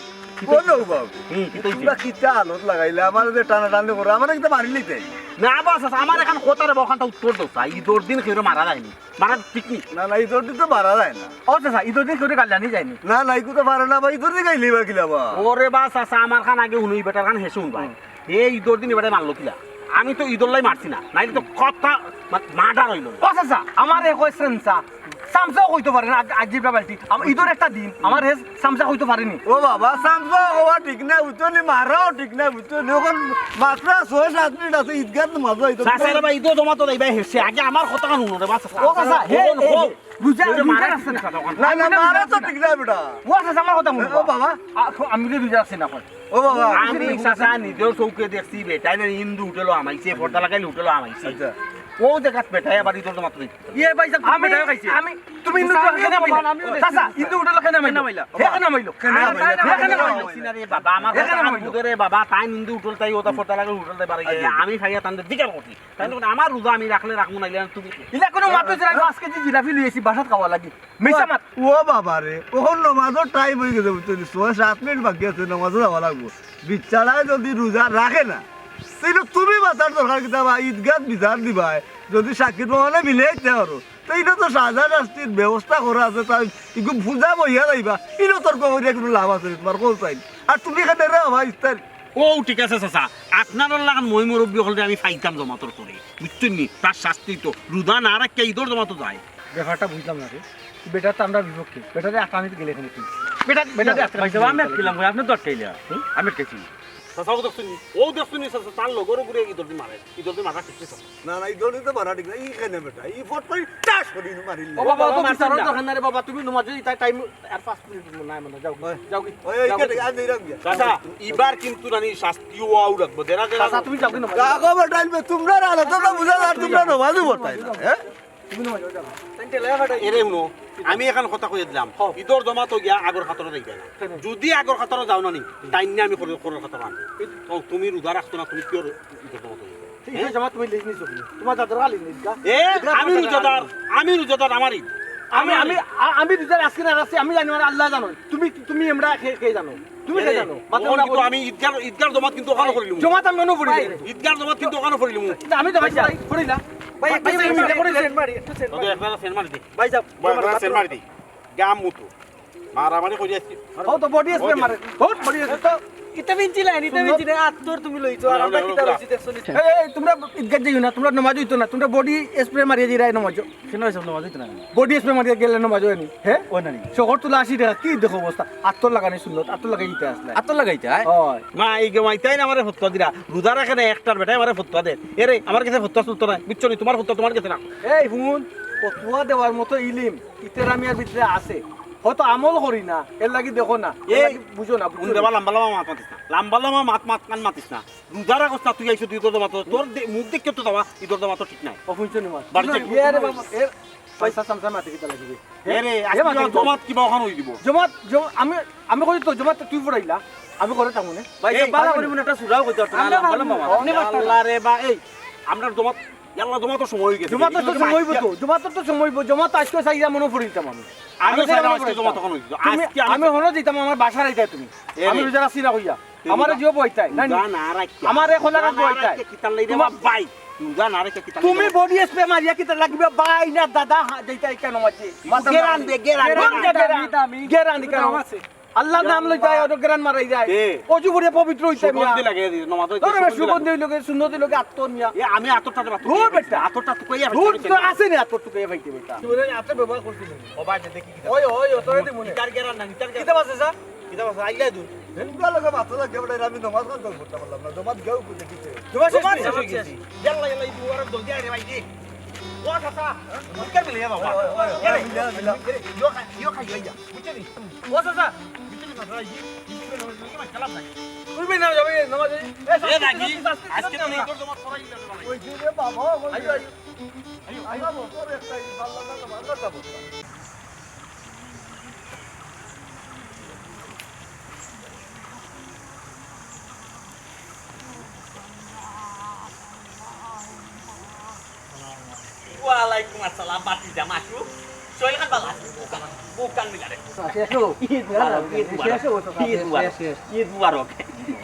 বলো বাবু। হুম, কিতা অইছে? তোমরা কিতা আলত লাগাইলা? আমারে যে টানাটানি করো, আমারে কিতা মারিলিতে? না বা চাচা, আমার এখান কথার বা অখানটা উত্তর দেও চাচা। ঈদর দিন কেউরে মারা যায়নি। মারা ঠিক নি? না, না, ঈদর দিন তো মারা যায় না। ও চাচা, ঈদর দিন কেউরে গাইল্লানি যায়নি? না, না, ইগু তো পারে না বা, ঈদর দিন গাইলে বা কিলা বা? ওরে বা চাচা, আমার খান আগে হুনো, ই বেটার খান হেষে হুনবায়। হুম। এ ঈদর দিন ই বেটায় মারলো কিলা? আমি তো ঈদর লাগি মারছি না, নাইলে তো কথা মা-, মার্ডার অইলো না। ও চাচা, আমারে কইছইন চা, চামচাও কইতো পারে না, আজ-, আজিব বেটা। আম-, ঈদর একটা দিন, আমার হে চামচা কইতো পারেনি। ও বাবা, চামচা কওয়া ঠিক না, বুঝছো নি? মারাও ঠিক না, বুঝছো নি? অখন মাত্র ছয় সাত মিনিট আছে, ঈদগাহ তো মাঝে হইতো। চাচা রে বা, ঈদর জমাতো যাইবায় হেষে, আগে আমার কথা হুনো রে বা, চাচা। ও চাচা, হে, অখন হে, কও। রোজা, ওই যে রোজা মারা আছে না? ঠিক না, না, মারা তো ঠিক না বেটা। ও চাচা, আমার কথা হুনো। ও বাবা। আ, আমি তো রোজা আছি না অখন। ও বাবা। আমি চাচা নিজর চউখে দেখছি বেটায় না হিন্দু হোটেলো হামাইছে, পর্দা লাগাইল হোটেলো হামাইছে। আচ্ছা। ও জাগাত বেটায় আবার ঈদর জমাতো যাইতো। ইয়ে ভাই সাহেব, তুমি আমি, বেটায় খাইছে। আমি, তুমি হিন্দু হোটেলো কেনে হামাইলা? চাচা, হিন্দু হোটেলো কেনে হামাইলা? হে কেনে হামাইলো? কেনে হামাইলো? হে কেনে হামাইলো? চিনা রে বাবা, আমার হে কেনে হামাইলো? বুঝে রে বাবা, তাইন হিন্দু হোটেল, তাইন ওটা পর্দা লাগাইল হোটেল, তাইন বাড়ি গিয়া। আমি খাইয়া তানরে জিকার করছি। তাইন কইন, আমার রোজা আমি রাখলে রাখমু, নাইলে না তুমি। ইলা কুনু মাত অইছে না, পাঁচ কেজি জিলাপি লই আইছি বাসাত খাওয়ার লাগি। মিছা মাত। ও বাবা রে, অখন নমাজর টাইম অই গেছে, বুঝছো নি? ছয় সাত মিনিট বাকি আছে, নমাজো যাওয়া লাগবো। বেচারায় যদি রোজা রাখে না, তাইলে তুমি মাতার দরকার কিতা বা? ঈদগাহ বিচার দিবায়, যদি সাক্ষীর প্রমাণে মিলাইতে পারো, তে ইনো তো সাজা শাস্তির ব্যবস্থা করা আছে, তাই ইগু পূজা বইয়া যাইবা, ইনো তর্ক করিয়া কুনু লাভ আছে নি তুমার? কও চাই। আর তুমি কেনে রে বাবা ইফতার? ও ঠিক আছে চাচা, আপনারার লাখান ময়-মুরব্বি অকলরে আমি পাইতাম জমাতর পরে, বুঝছইন নি? তার শাস্তি তো রোজা না রাখিয়া ঈদর জমাতো যায়। ব্যাপারটা বুঝলাম না রে, বেটা তো আমরার বিপক্ষে, বেটারে আটকানিত গেলে কেনে তুই? বেটা, বেটা, ভাই সাহেব, আমি আটকাইলাম কই, আপনে তো আটকাইলা। হুম? আমি আটকাইছি। চাচা, ও দেখছইন নি? ও দেখছইন নি, চাচা, তার লগর ঘুরে ঈদর দিন মারে। ঈদর দিন মারা ঠিক নি, চাচা। না, না, ঈদর দিন তো মারা ঠিক না। ই কেনে বেটা? ই ফট করি টাস করি মারিল। ও বাবা, ও বাবা, বিচারর দরকার নাই রে বাবা, তুমি নমাজ যদি তাই টাইম আর পাঁচ মিনিট নাই মানে, যাও, ওই, যাও, ওই, ওই, যাও। কেটে, আর দিলাম গিয়া। চাচা, ইবার কিন্তু নানি শাস্তি ওয়াও রাখবো। দেরা, দেরা। চাচা, তুমি যাও কি নমাজ? যাও গো বেটা, তোমরা রাখো, তোমরা বুঝা যার, তোমরা নমাজও পড়তায় না, হ্যাঁ? তুমি নমাজ যাও। এরে হুনো, আমি এখান কথা কইয়া দিলাম। হ্যাঁ। ঈদর জমাতো গিয়া আগর কাতারো যাইবায় না। কেনে? যদি আগর কাতারো যাও না নি, তাইন নিয়া আমি করর, করর কাতারো আনি। ও, তুমি রোজা রাখছো না, তুমি কিওর ঈদর জমাতো যাইবায়? ঈদর জমাত তুমি লিজ নিছো কি? তুমার দাদার লিজ নিছ গা? এ, আমি রোজাদার, আমি রোজাদার, আমার ঈদ। আমি, আমি, আ-, আমি রোজার আজকে না রাখছি, আমি জানি, আমার আল্লায় জানইন। তুমি, তুমি আমরা কে, কে জানো? তুমি কে জানো? মাত্র ওখানে আমরা কিন্তু পড়ি। আমি ঈদগার, ঈদগার জমাত কিন্তু ওখানে পড়িলাম। জমাত আমি মনে পড়ি। ঈদগার জমাত কিন্তু ওখানে পড়িলাম। না, আমি তো ভাই, ভাই, পড়ি না। ভাই, একটা ভাই, সেন্ট মারি, ভাই, একটা সেন্ট মারি, একটা সেন্ট মারি। ওদের একটা সেন্ট মারি দে। ভাই, যাও, ভাই, একটা সেন্ট মারি দে। গাম মুতু। মারামারি করি আজকে। ও তো বডি স্প্রে মারে। বহুত বডি স্প্রে। তো ইতা পিনছি না, ইতা পিনছি না, আতর তুমি লইছো, আর আমরা কিতা লইছি দেখছো নি? এই, এই, তোমরা ঈদগাহ যাইও না, তোমরা নমাজ অইতো না, তোমরা body spray মারিয়া যাইরায় নমাজ। কেনে অইছে নমাজ অইতো না? Body spray মারিয়া গেলে নমাজ অয় নি, হে? অয় না নি? শহর তুলা আশি টেকা, কি দেখো অবস্থা? আতর লাগানি সুন্নত, আতর লাগাই দিতে আসলে। আতর লাগাইতে, আয়? অয়। মা, এই গো মাইতাইন আমারে ফতোয়া দিরা, রোজা রাখে না একটার বেটায় আমারে ফতোয়া দের। এরে, আমার কাছে ফতোয়া চলতো না, বুঝছো নি? তোমার ফতোয়া তোমার কাছে রাখো। এই হুন, ফতোয়া দেওয়ার মতো ইলিম ইতার আমি আর ভিতরে আছে, হয়তো আমল করি না, এর লাগি দেখো না, এর এই, লাগি বুঝো না, বুঝছো হুন রে নি? বা, লাম্বা লাম্বা মাত মাতিস না, লাম্বা লাম্বা মাত মাত কান মাতিস না। রোজা রাখস না, তুই আইছো দুই দরদমা তো, তোর দে-, মুখ দেখে তো যাওয়া, এই দরদমা তো ঠিক নাই। ও, হুনছো নি মা? বাড়ি যাই। ইয়ে রে বাবা, এর পয়সা চামচা মাতি কিতা লাগি রে? এ রে, এ আজকে মাতি কিতা? জমাত কিবা অখান অই দিব। জমাত, জম-, আমি, আমি কই তো জমাত তুই ফুরাইলা, আমি করে তামু নে। ভাই, এই, বালা করি মনে একটা সুরাও কইতে পারতো না, আমরা লাম্বা লাম্বা মাত। আপনি মাততে আল্লাহ রে বা, এই, আমরা জমাত, ইয়াল্লা জমাতর সময় অই গেছে। জমাতর তো সময় অইবো তো, জমাতর তো সময় অইবো, জমাত আজকে চাইয়া মনে ফুরিতাম আমি। আমি আমি চাইলাম চাইলাম আজকে ফুরিতাম। জমাত অখন অই দিব। তুমি, আজকে আমি আমি হনো দিতাম আমার বাসার আইতায় তুমি। এ আমি রে। রোজা রাখছি না কইয়া। আমারে জিও বইতাই, না নি? রোজা না রাখিয়া। আমারে খোলা রোজা না বইতাই। রাখিয়া কিতার লাগি রে তোমার বাপ ভাই? রোজা না রাখিয়া কিতার লাগি তুমি রে বাপ? Body spray মারিয়া কিতার লাগি রে ভাই? না দাদা, হা, যাইতাই কেন মাঝে? মাথা গেরান দে, গেরান, গেরান, গেরান। গেরান, গেরান, গেরান। আল্লাহর নাম লই যায়, অত গেরান মারাই যায়। এ। অজু করে পবিত্র অইতে সুগন্ধি মিয়া। লাগে, নমাজ অইতে ধরো বে, সুগন্ধি লাগে। সুগন্ধি লগে, সুন্নতি লগে, আত্ম মিয়া। এ, আমি আতরটা দে, ধুর বেটা। আতরটা তুকাইয়া ধুর, ফাইতে তো আছে নি আতর তুকাইয়া ফাইতে বেটা। কি বলে, আতর ব্যবহার করছিস? ও ভাই, দেখি কিতা। ওই, ওই, ও তোরে দিমু নে। ইটার গেরান না, ইটার গেরান। কিতা আছে, স্যার? কিতা আছে? আইলা দু। তোমরা লগে মাথা লাগিয়া বেটা, আমি নমাজ কাল পড়তে পারলাম না। নমাজ গেও কই দেখিতে। নমাজ শেষ নমাজ হয়ে শেষ হয়ে গেছে। গেছে। ইয়াল্লা, ইয়াল্লা, এই দুয়ার দরজা আরে ভাই রে। ও চাচা, মুখে মিলে যাও, বাবা। ওই, ওই, ওই, এরে, মিলে, মিলে। এরে, ইয়ো খাই, ইয়ো খাই, ইয়ো খাই। বুঝছো নি? ও চাচা, বুঝছো নি? মাথা লাগি, বুঝছো নি? মাথা লাগি, খেলা নাই। তুই না যাবে, নমাজ এই। এ, এ, শাস্তি, রাগি, শাস্তি, শাস্তি, আজকে শাস্তি, তো শাস্তি। তোর জমাত পড়াই দিলে, বাবা। ওই যে রে বাবা, ওই আইও, যে। আইও। আইও, আইও, তোর একটা এই ভালো লাগা তো ভালো কথা বলতাম। ওয়ালাইকুম আসসালাম, বাতিজা মাসু। শরীর খান ভালা আছে? বুক কান মিলা রে। শেষ হোক। ঈদ মুবারক, ঈদ মুবারক। শেষ হোক, ঈদ মুবারক। শেষ, শেষ। ঈদ মুবারক।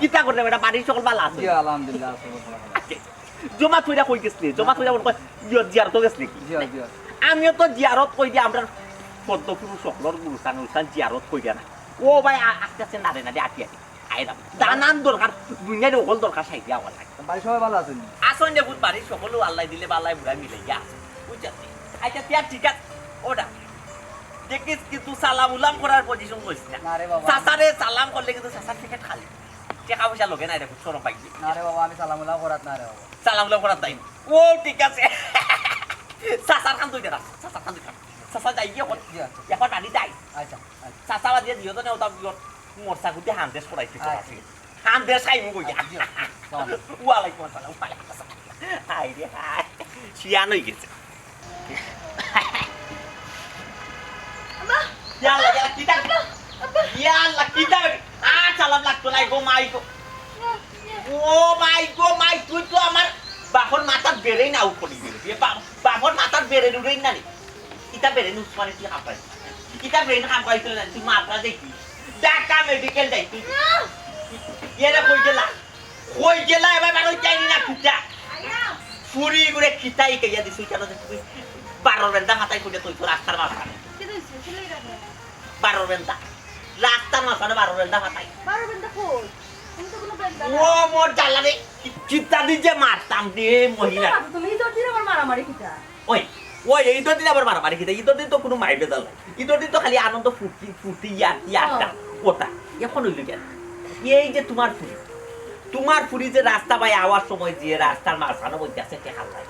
কিতা করলে বেটা, বাড়ির সকল ভালা আছে? জি, আলহামদুলিল্লাহ, আছে, আছে। আচ্ছা, জমাত পড়িয়া কই গেছলে? জমাত পড়িয়া মনে কয় ইয়ো জিয়ারত গেছলে কি? জি, জি। আমিও তো জিয়ারত কই দিয়া আমরা পদ্মপুরুষ সকলর গুরুস্থান, গুরুস্থান জিয়ারত কই দিয়া না। ও ভাই, আ-, আস্তে আস্তে নাড়ে নাড়ে আটি আটি। আইরাম। দানান দরকার, দুনিয়ার অকল দরকার, সাইডে আওয়ার লাগে। বাড়ির সবাই ভালা আছইন? আছইন রে পুত, বাড়ির সকলেও আল্লায় দিলে বালায় বুড়া মিলে গিয়া আছে। বুঝছস নি? আচ্ছা, তে আর ঠিক আছে। ওটা। দেখিস কিন্তু সালাম উলাম করার position করিস না। না রে বাবা। চাচারে সালাম করলে কিন্তু চাচার পকেট খালি। টেকা পয়সা লগে নাই রে পুত, শরম পাইবি। না রে বাবা, আমি সালাম উলাম করাত না রে বাবা। সালাম উলাম করাত নাই। ও ঠিক আছে। চাচার খান তুই দেখা, চাচার খান তুই দেখা। চাচা যাই গিয়া বল। জি, আচ্ছা। এখন আনি যাই। আচ্ছা, আচ্ছা। চাচা বাজিয়ে দিও তো না, ওটা মরসা গুটি হান্দেশ করাইছে। আচ্ছা। হান্দেশ খাইমু কইয়া। জি, আচ্ছা। ওয়ালাইকুম আসসালাম, ওয়ালাইকুম আসসালাম। হায় রে হায়, শিয়ান হয়ে গেছে। আব্বা! ইয়া আল্লাহ, ইয়া আল্লাহ, কিতা? আব্বা! ইয়া আল্লাহ, কিতা? আর চালান লাগতো না গো, মাই গো। ও মাই গো, মাই, তুই তো আমার বাপর মাথার বেরেন আউট করি দিলি। এ বাপ-, বাপর মাথার বেরেন উড়েই না রে। ইটা বেরেন উসমানে তুই হাঁপাই। ইটা বেরেন হাঁপাই তুই না, তুই মাথা দেখি। ঢাকা মেডিকেল যাই তুই। এরে কই গেলা? কই গেলা? এবার বার হই যায়নি না কিতা? ফুরি করে কিতাই কইয়া দিছি কেন যে তুই বারোর বেন্দা মাথায় কইলে তুই তো রাস্তার মাঝখানে। বারোর বেন্দা। রাস্তার মাঝখানে বারোর বেন্দা মাথায়। বারো বেন্দা কই? আমি তো কোনো বেন্দা না। ও মোর জ্বালা রে। কি-, কিতা দি যে মারতাম রে মহিলা। কিতা মারো তুমি? এই তো দিন আবার মারামারি কিতা? ওই, ওই, এই তো দিন আবার মারামারি কিতা? এই তো দিন তো কোনো মাইর বেজাল নাই। ইদর দিন তো খালি আনন্দ, ফুর্তি, ফুর্তি, ইয়ার্কি, আড্ডা, কথা। এখন হইল কেন? এই যে তোমার ফুরি, তোমার ফুরি যে রাস্তা বায় আওয়ার সময় যে রাস্তার মাঝখানো বলতে আছে টেকা লাই।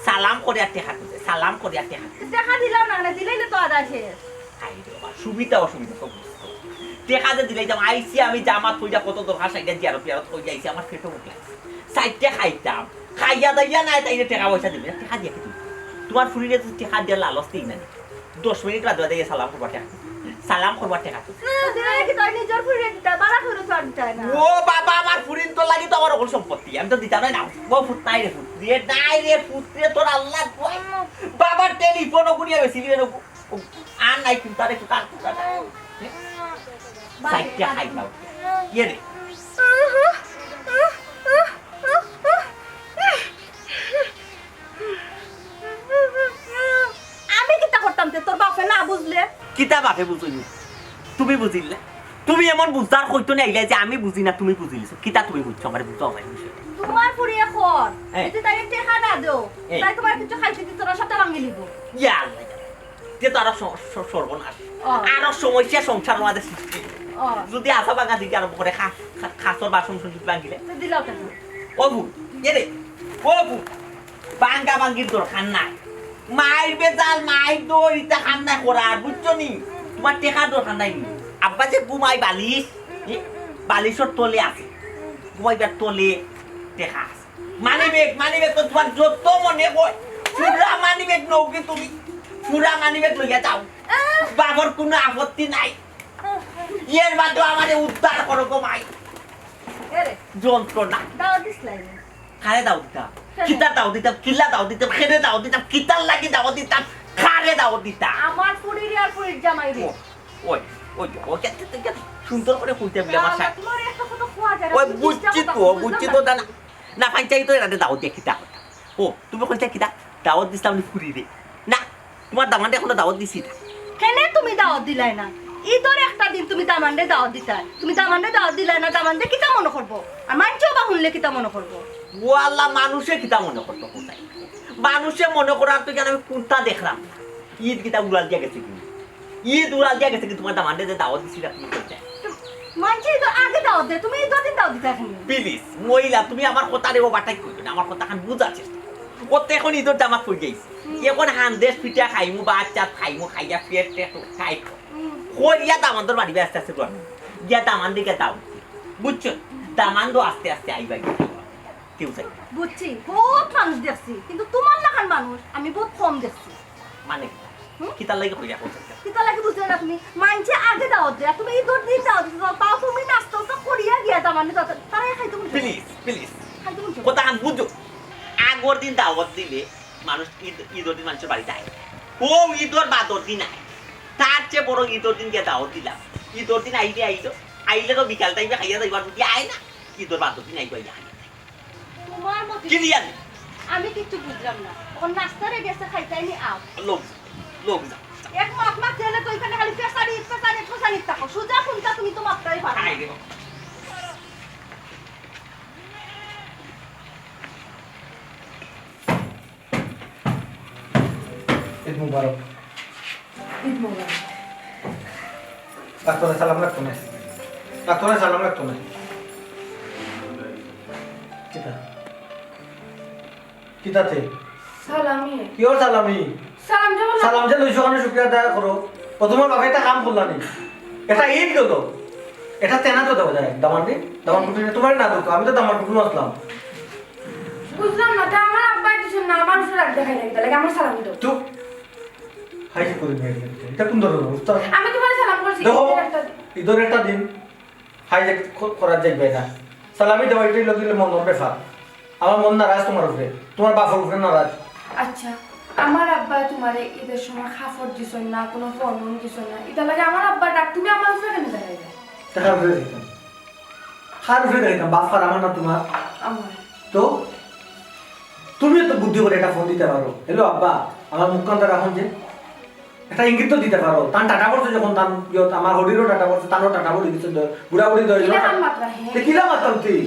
সালাম করে আর টেকা খুঁজে, সালাম করে আর টেকা খুঁজে। টেকা দিলাম না, না দিলেই তো আদা শেষ। আই রে বাবা, সুবিধা অসুবিধা তো বুঝতো। টেকা যে দিলাই যাম, আইছি আমি জামাত কইরা কত দরকার সাইডে জিয়ারত টিয়ারত কইরা আইছি, আমার পেটও ভুক লাগছে। সাইডে খাইতাম, খাইয়া দাইয়া নাই তাইরে টেকা পয়সা দিবে, টেকা দিয়া কি তুমি? তোমার ফুরিরে যদি টেকা দিয়া লালচ দিই না, দশ মিনিট বাদে বাদে গিয়া সালাম করবার টেকা। সালাম করবার টেকা তো। না, দিলে কি তাই নিজের ফুরিয়ে দিতা, বাড়া করে তো আর দিতাই না। ও বাবা, আমার ফুরিন তো লাগি তো আমার অকল সম্পত্তি, আমি তো দিতাম না। ও ফুত নাই রে ফুত, রে নাই রে ফুত রে, তোর আল্লাহ গো। বাবার টেলিফোন ওগুনিয়া বেশি দিবে না। আর নাই কুন্তা রে, কুন্তা, কুন্তা নাই। সাইডে খাই দাও। ইয়ে রে। আমি কিতা করতাম তে তোর বাপে না বুঝলে? কিতা বাপে বুঝলি? তুমি বুঝিলে? তুমি এমন বুঝদার কইতো না, ইলা যে আমি বুঝি না, তুমি বুঝিলিছো। কিতা তুমি বুঝছো, আমারে বুঝাও ভাই বিষয়টা। তোমার ফুরিয়ে খর, হ্যাঁ। যদি তাই টেকা না দেও, হ্যাঁ। তাই তোমার কিছু খাইতে দিত না, সবটা ভাঙি লিব। ইয়া আল্লাহ, তে তো আরো স-, স-, সর্বনাশ। ও। আরো সমস্যা সংসার মাঝে সৃষ্টি। ও। যদি আসা বাগা দিকে আরম্ভ করে খা-, খা-, খাসর বাসন সুযোগ ভাঙিলে। তো দিলাও কেন? ও বু, এ রে, ও বু, ভাঙ্গা ভাঙ্গির দরকার নাই। মাইর বেজাল, মাইর দৌড়, ইতা কাম নাই করার, বুঝছো নি? তোমার টেকার দরকার নাই নি? আব্বা যে ঘুমাই বালিশ, এ? বালিশর তলে আছে। ঘুমাইবার তলে টেকা আছে। মানি ব্যাগ, মানি ব্যাগ তো তোমার যত মনে কয়, পুরা মানি ব্যাগ নৌকি তুমি, পুরা মানি ব্যাগ লইয়া যাও। বাবার কোনো আপত্তি নাই। এর বাদেও আমারে উদ্ধার করো গো মাই। এরে। যন্ত্রণা। দাও দিস লাইনে। কারে দাও দিতাম? কেনে? কিতা দাও দিতাম? কিলা দাও দিতাম? কেনে দাও দিতাম? কিতার লাগি দাও দিতাম? কারে দাও দিতাম? আমার ফুরির আর ফুরির জামাই রে। ও, ওই, ওই, ওই, কে, কে, কে, কে, সুন্দর করে কইতে বলে আমার না, সাথে। তোমার একটা কথা কোয়া যায় না, ওই তুমি বুঝছি তো, বুঝলাম বুঝছি না। তো, না, না, না, পঞ্চায়েত তো এরাতে দাও দিয়ে কিতা কথা। ও, তুমি কইতে কিতা? দাওয়াত দিছিলাম নি ফুরিরে? না, তোমার দামান্ডে এখনো দাওয়াত দিছি না। কেনে তুমি দাওয়াত দিলাই না? ঈদর একটা দিন তুমি দামান্ডে দাওয়াত দিতায়। তুমি দামান্ডে দাওয়াত দিলাই না, দামান্ডে কিতা মনে করবো? আর মানছেও বা শুনলে কিতা মনে করবো? ও আল্লাহ, মানুষে কিতা মনে করতো কোথায়? মানুষে মনে করার তো কেন আমি কোনটা দেখলাম না। ঈদ কিতা উড়াল দিয়া গেছে কি? ঈদ উড়াল দিয়া গেছে কি? তোমার দামান্ডে যে দাওয়াত দিছি না তুমি কোথায়? মানছে ঈদর আগে দাওয়াত দে, তুমি ঈদর দিন দাওয়াত দিতায় কেনে? প্লিজ, মহিলা, তুমি আমার কথা রে ও বাটাই করবে না, আমার কথা খান বুঝার চেষ্টা করো। ও তো এখন ঈদর দামাত পড়ে গেছে। হুম। এখন হান্দেশ পিঠা খাইমু, ভাত চাত খাইমু, খাইয়া পেট টেট খাই। হুম। করিয়া দামান্দর বাড়ি আস্তে আস্তে ঘর। গিয়া দামান দিকে দাও। বুঝছো? দামান্দ আস্তে আস্তে আইবা গিয়া। কেউ চাই। বুঝছি, বহুত মানুষ দেখছি, কিন্তু তোমার লাখান মানুষ আমি বহুত কম দেখছি। মানে কিতা? হুম? কিতার লাগি কইরা কইছো? কিতার লাগি বুঝলে না তুমি? মানছে আগে দাওয়াত দেয়, তুমি ঈদর দিন দাওয়াত দিতে চাও, তাও তুমি নাস্তা উস্তা করিয়া গিয়া দামান্ডে দাওয়াত, তারা খাইতে মন চায়। Please, please. খাইতে মন চায়। কথা খান বুঝো। আগর দিন দাওয়াত দিলে মানুষ ঈদ, ঈদর দিন মানুষের বাড়িতে আয়। ও ঈদর বাদর দিন আয়। তার চেয়ে বড় ঈদর দিন গিয়া দাওয়াত দিলাম। ঈদর দিন আইলে আইলো, আইলে তো বিকাল টাইমে খাইয়া যাইবার, যদি আয় না, ঈদর বাদর দিন আইবা, আইয়া খাইয়া যাইবা। তোমার মতে কি দিয়া দে? আমি কিচ্ছু বুঝলাম না। ওর নাস্তা রেডি আছে, খাইতাই নি আও। লোক যা, লোক যা। এক মাত মাত দিলে তো এখানে খালি ফেসানি, ফেসানি, ফেসানি থাকো। সুজা কোনটা তুমি তো মাততাই পারো না। খাই দেবো। ঈদ মুবারক। ঈদ মোবারক। ডাক্তারে সালাম রাখতো না। ডাক্তারে সালাম রাখতো না। কিতা? কিতাতে? সালামি। কিওর সালামি? সালাম যে বললাম। সালাম যে লইছো, ওখানে শুকরিয়া আদায় করো। ও তোমার বাবা একটা কাম করলা নি? এটা ঈদ গেল। এটা তেনা তো দেওয়া যায়। দামান দি, দামান কুটুম তোমার না দুঃখ, আমি তো দামান কুটুম আসলাম। বুঝলাম না, তা আমার আব্বাই দিছইন না, আমার উপরে রাগ দেখাই লাগে, তাহলে আমার সালামি দাও। তো হাই করে নিয়ে গেলে। এটা কোন ধরনের অবস্থা? আমি তোমার সালাম করছি, দেখো, ঈদের একটা দিন। ঈদের একটা দিন হাই যে ক-, করার যে বেদা। সালামি দেওয়া এটাই লোকের মনের ব্যাপার। আমার মন নারাজ তোমার উপরে, তোমার বাপর উপরে নারাজ। আচ্ছা, আমার আব্বা তোমারে ঈদের সময় কাপড় দিছইন না, কোনো ফোন দিছইন না, এটা লাগে আমার আব্বার রাগ, তুমি আমার উপরে কেন দেখাইলে? দেখা উপরে দেখতাম। কার উপরে দেখাইতাম? বাপ আর আমার না তোমার? আমার। তো তুমিও তো বুদ্ধি করে একটা ফোন দিতে পারো। হ্যালো আব্বা, আমার মুখখানটা রাখুন যে। একটা ইঙ্গিত তো দিতে পারো। তান টাটা পড়ছে যখন, তান ইয়ত আমার হরিরও টাটা পড়ছে, তানও টাটা পড়ে গেছে, দ-, বুড়া বুড়ি দশ জন। কিলা কান মাতরা, হে? তে কিলা মাততাম তুই?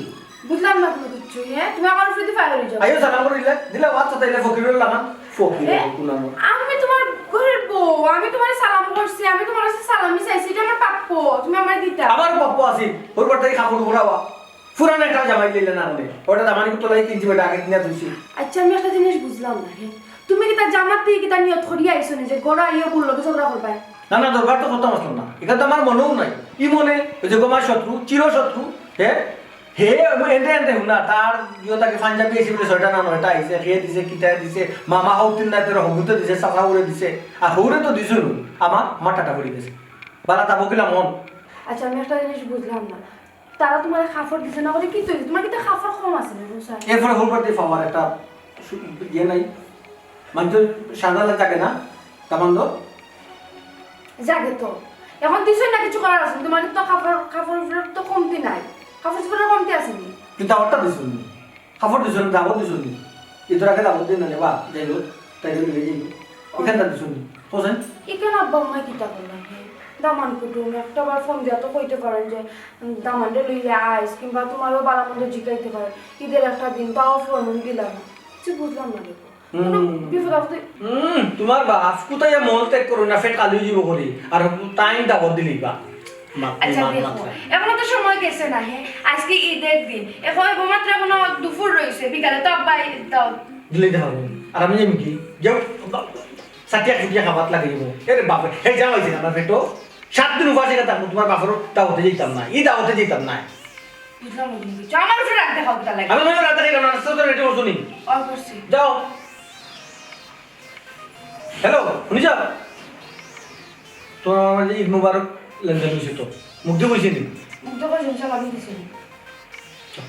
বুঝলাম না কোনো কিচ্ছু, হে? তুমি আমার উপরে দিয়ে ফায়ার হয়ে যাও। আইও সালাম করে দিলে, দিলে বাচ্চা তাইলে ফকিরের লাগান, ফকির হে? কোন আমার? আমি তোমার ঘরের বউ, আমি তোমার সালাম করছি, আমি তোমার কাছে সালামি চাইছি, এটা আমার প্রাপ্য, তুমি আমার দিতা। আমার প্রাপ্য আছে, ওর বাড়ি থেকে কাপড় ঘোরাওয়া। পুরান একটা জামাই লইলে না মনে। ওটা দামানি তো লাই কিনছি, বেটা আগে কিনা ধুইছি। আচ্ছা, আমি একটা জিনিস বুঝলাম না, হে। তুমি কিতা জামাত থেকে কিতা নিয়ত করিয়া আইছো নি যে ঘরে আইয়া বললো তো ঝগড়া করবাই? না, না, দরবার তো করতাম আসলাম না। এটা তো আমার মনেও নাই। ই মনে, ওই যে গোমার শত্রু, চির শত্রু, হে? হে, এন্ডে এন্ডে হুনা, তার ইয়ে তাকে পাঞ্জাবি এসে বলে ছয়টা না নয়টা আইছে, খেয়ে দিছে, কিতা দিছে, মামা হৌতিন না তোর হগুতে দিছে, চাচা উড়ে দিছে, আর হৌরে তো দিছো নু, আমার, আমার টাটা পড়ে গেছে। বালা তা বকিলা মন। আচ্ছা, আমি একটা জিনিস বুঝলাম না। তারা তোমার কাপড় দিছে না বলে কি তৈরি? তোমার কিতা কাপড় কম আছে না, রুসা? এরপরে হুরবাতে পাওয়ার একটা সু-, ইয়ে নাই। মানে তো সাদা লাগে না, কামান্দ? জাগে তো। এখন দিছো না, কিছু করার আছে না। তোমার তো কাপড়, কাপড় উপরে তো কমতি নাই। কাপড় চোপড়ের কমতি আছে নি? কিন্তু আমারটা দিছো নি। কাপড় দিছো নি, কাপড় দিছো নি। এটার আগে কাপড় দিয়ে না রে বা, যাই হোক, তাই জন্য নিয়ে যাই হোক। এখানটা দিছো নি। হোসেন? এখানে আব্বা আম্মা কিতা করলাম? দামান কুটুম, একটা বার ফোন দিয়া তো কইতে পারেন যে, উম, দামানরে লইয়া আইস, কিংবা তোমারও বালা মন্দ জিকাইতে পারেন। ঈদের একটা দিন, তাও ফোন দিলা না। কিছু বুঝলাম না দেখো। কোনো হুম। বিপদ আপদে হুম, তোমার বাপ কোথায় মল ত্যাগ করো না, ফেট খালি হয়ে যাবো করি। আর তাই দাওয়াত দিলি বা। মাত নাই, আচ্ছা, মাত, দেখো, মাত নাই। এখনো তো সময় গেছে না, হে? আজকে ঈদের দিন। এখন মাত্র এখনো দুপুর রয়েছে, বিকালে তো আব্বাই দাও। দিলেই তো হবে। আর আমি যাবো কি? যাও, সাতিয়া ফুটিয়া খাবার লাগে যাবো। এরে বাপরে, হে যাওয়া হয়েছে না, পেটো। সাত দিন উপাসে থাকবো, তোমার বাপরও দাওয়াতে যেতাম না, এই দাওয়াতে যেতাম না। বুঝলাম না তুমি কিছু। আমার উপরে রাগ দেখাও কিতা লাগে? আমি মনে রাতে খাইলাম না, রাস্তা তো রেডি করছো নি? অন করছি। যাও। হ্যালো, শুনি যাও। তোমার আমার ঈদ মুবারক লেনদেন হয়েছে তো। মুখ দিয়ে কইছি নি? মুখ দিয়ে কইছি, ইনশাল্লাহ আমি দিছি। চল,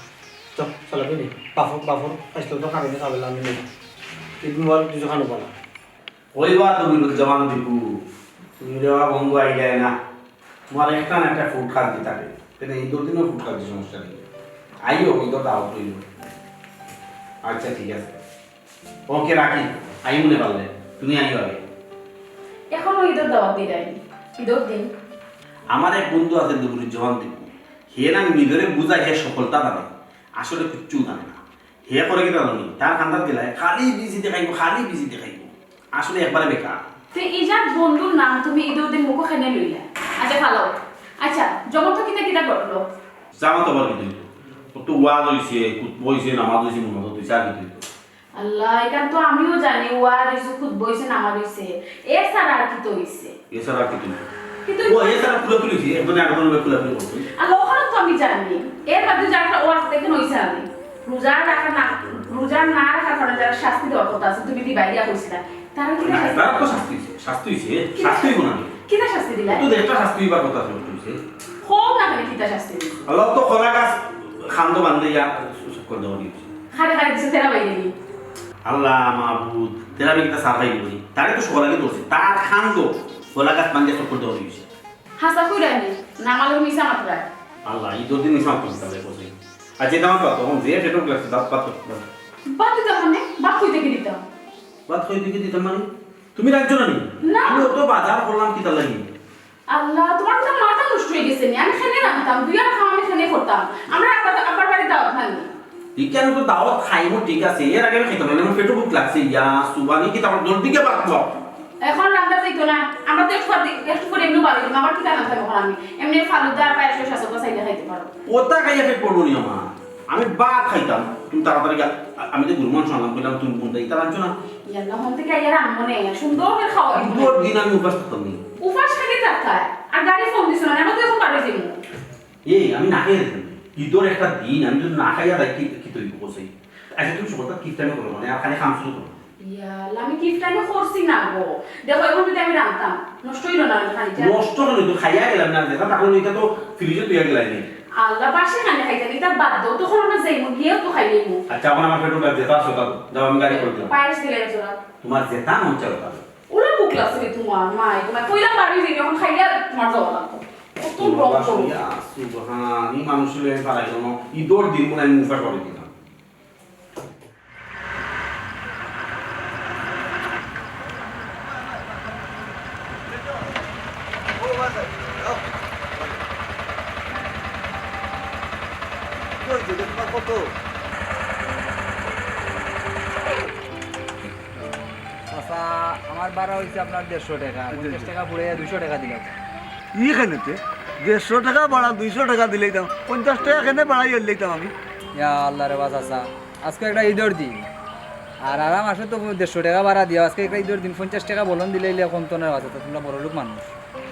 চল, চল, আপনি নি। বাফর, বাফর, আসলে তো খাবে না, খাবে না, আমি নেই। ঈদ মুবারক দিছো খানো বলা। কইবা তুমি রুজ্জামান দীপু, তুমি রে বাবা বন্ধু আইলে না, তোমার একটা না একটা ফুট খাস দি থাকে, কেন ঈদর দিনও ফুট খাস দি সমস্যা নেই, আইও ঈদর দাওয়াত হইল। আচ্ছা ঠিক আছে, ওকে রাখি, আই মনে পারলে তুমি আইও আগে। এখনো ঈদর দাওয়াত দিলাইনি, ঈদর দিন। আমার এক বন্ধু আছে নুরুজ্জামান দীপু, হে না নিজরে বুঝায় হে সফলতা জানে, আসলে কিচ্ছু জানে না। হে করে কিতা জানি, তার কান্দাত গেলে খালি বিজি দেখাইবো, খালি বিজি দেখাইবো। আসলে একবারে বেকার। তে ইজাত বন্ধুর নাম তুমি ঈদর দিন মুখো কেনে লইলা? আচ্ছা, ভালো। আচ্ছা, জমাতো কিতা কিতা ঘটলো? জামাত আবার কিতা হইতো? ও তো ওয়াজ হইছে, খুতবা হইছে, নামাজ হইছে, মুনাজাত হইছে, আর কিতা হইতো? আল্লাহ, এখান তো আমিও জানি, ওয়াজ হইছে, খুতবা হইছে, নামাজ হইছে। এছাড়া আর কিতা হইছে? এছাড়া আর কিতা হইতো? কিন্তু ও, এছাড়া খোলাখুলি হইছে, একজনে আরেকজনের খোলাখুলি করছে। আল্লাহ, ওখানে তো আমি জানি। এর বাদে যারা ওয়াজ দেখেন হইছে আমি। রোজা রাখা না, রোজা না রাখার কারণে যারা শাস্তি দেওয়ার কথা আছে, তুমি দিবাই দিয়া কইছিলা। তারা কি না, শাস্তি তারা তো শাস্তি হইছে, শাস্তি হইছে, কিতা শাস্তি হইব না? কিতা শাস্তি দিলা? তো একটা শাস্তি হইবার কথা আছে, হইছে। হোক না কেন, কিতা শাস্তি দিছে? আল্লাহ তো কলা গাছ খান্দ বান্ধে ইয়া চক্কর দেওয়া দিয়েছে। খারে খারে দিছে তেরা বাইরে নি। আল্লাহ মাবুদ, তেরা বেটা সাফাই করি। তারে তো সকালে ধরছে, তার খান্দ কলা গাছ বান্ধে চক্কর দেওয়া দিয়েছে। হাসা কইরা নি, না মালুম মিছা মাতরা। আল্লাহ, এই দুদিন মিছা মাতরা তাহলে কোথায়? আচ্ছা, এটা আমার কথা, তখন যে পেট্রোল লাগছে, দাঁত পাত করতে পারে। বাদ দিতে হবে না, বাদ কইতে কি দিতাম? বাদ কইতে কি দিতাম মানে? তুমি রাখছো না নি? না। আমি অত বাজার করলাম কি তার লাগি? আল্লাহ, তোমার তো মাথা নষ্ট হয়ে গেছে নি। আমি খেনে রাখতাম, দুই আর খাওয়া আমি খেনে করতাম। আমরা আবার, আবার বাড়ি দাওয়াত না নি। ঠিক আছে, আমি তো দাওয়াত খাইবো, ঠিক আছে। এর আগে আমি খাইতাম না, আমার পেটও ভুক লাগছে। ইয়া, সুবানি কি তারপর জলদি গিয়ে বাদ দাও। এখন রান্না যাইতো না। আমরা তো একটু পর দি-, একটু পরে এমনি বাড়ি দিলাম। আবার কি রান্না খাবো এখন আমি? এমনি ফালুদা আর পায়েস ওই শাসক চাইলে খাইতে পারো। ওটা খাইয়া পেট পড়বো নি আমার। আমি ভাত খাইতাম, তুমি তাড়াতাড়ি গা-, আ-, আমি তো গরু মাংস আনলাম, কইলাম তুমি কোনটা, ইটা আনছো না? ইয়াল্লা, হন থেকে আইয়ার আম্মু নেই, সুন্দর করে খাওয়াই। দুই দিন আমি উপাস থাকতাম নি। উপাস খালি থাকতায়। আর গাড়ি ফোন দিছো না, আমরা তো এখন বাড়ি যাইমু। এই, আমি না খাইয়া দিতাম। ঈদর একটা দিন, আমি যদি না খাইয়া যাই, কি, কি তৈরি করছি? আচ্ছা, তুমি সকালটা কিফটামে করো, মানে, আর খালি খাম শুরু করো। ইয়াল্লা, আমি কিফটামে করছি না গো। দেখো, এখন যদি আমি রাখতাম, নষ্ট হইল না, খালি যা। নষ্ট হইল তো, খাইয়া গেলাম না, যেটা তাহলে এটা তো ফ্রিজে তুইয়া গেলাই নি। আল্লাহ, বাসি খানি খাইতে নি, তার বাদ দাও, তখন আমরা যাইমু, গিয়েও তো খাইলেইমু। আচ্ছা, এখন আমার পেটে যেটা আছে, তা দাও, আমি গাড়ি করে দিলাম। পায়েস দিলে জোড়া। তোমার যেটা মন চায়, ওটা দাও। ওরা ভুক লাগছে রে তোমার, মা, তোমার কইলাম বাড়ি যাই, এখন খাইলে তোমার যাওয়া লাগতো। কত রং করো। ইয়া, সুবহান, এই মানুষ হলে আমি পালাই গেলাম। ঈদর দিন মনে হয় আমি মুখা করে দিলাম। চাচা, আমার ভাড়া হইছে আপনার দেড়শো টাকা, আচ্ছা, পঞ্চাশ আচ্ছা। টাকা ফুরাইয়া দুইশো টাকা দিলাম। ই কেনেতে? দেড়শো টাকা ভাড়া, দুইশো টাকা দিলেই দাম, পঞ্চাশ টাকা কেনে বাড়াই লইতাম আমি? ইয়া আল্লাহ রে বা চাচা, আজকে একটা ঈদর দিন, আর আরাম আসে তো দেড়শো টাকা ভাড়া দিয়া, আজকে একটা ঈদর দিন পঞ্চাশ টাকা বলন দিলে ইলে কমতো না বা চাচা, তোমরা বড় লোক মানুষ।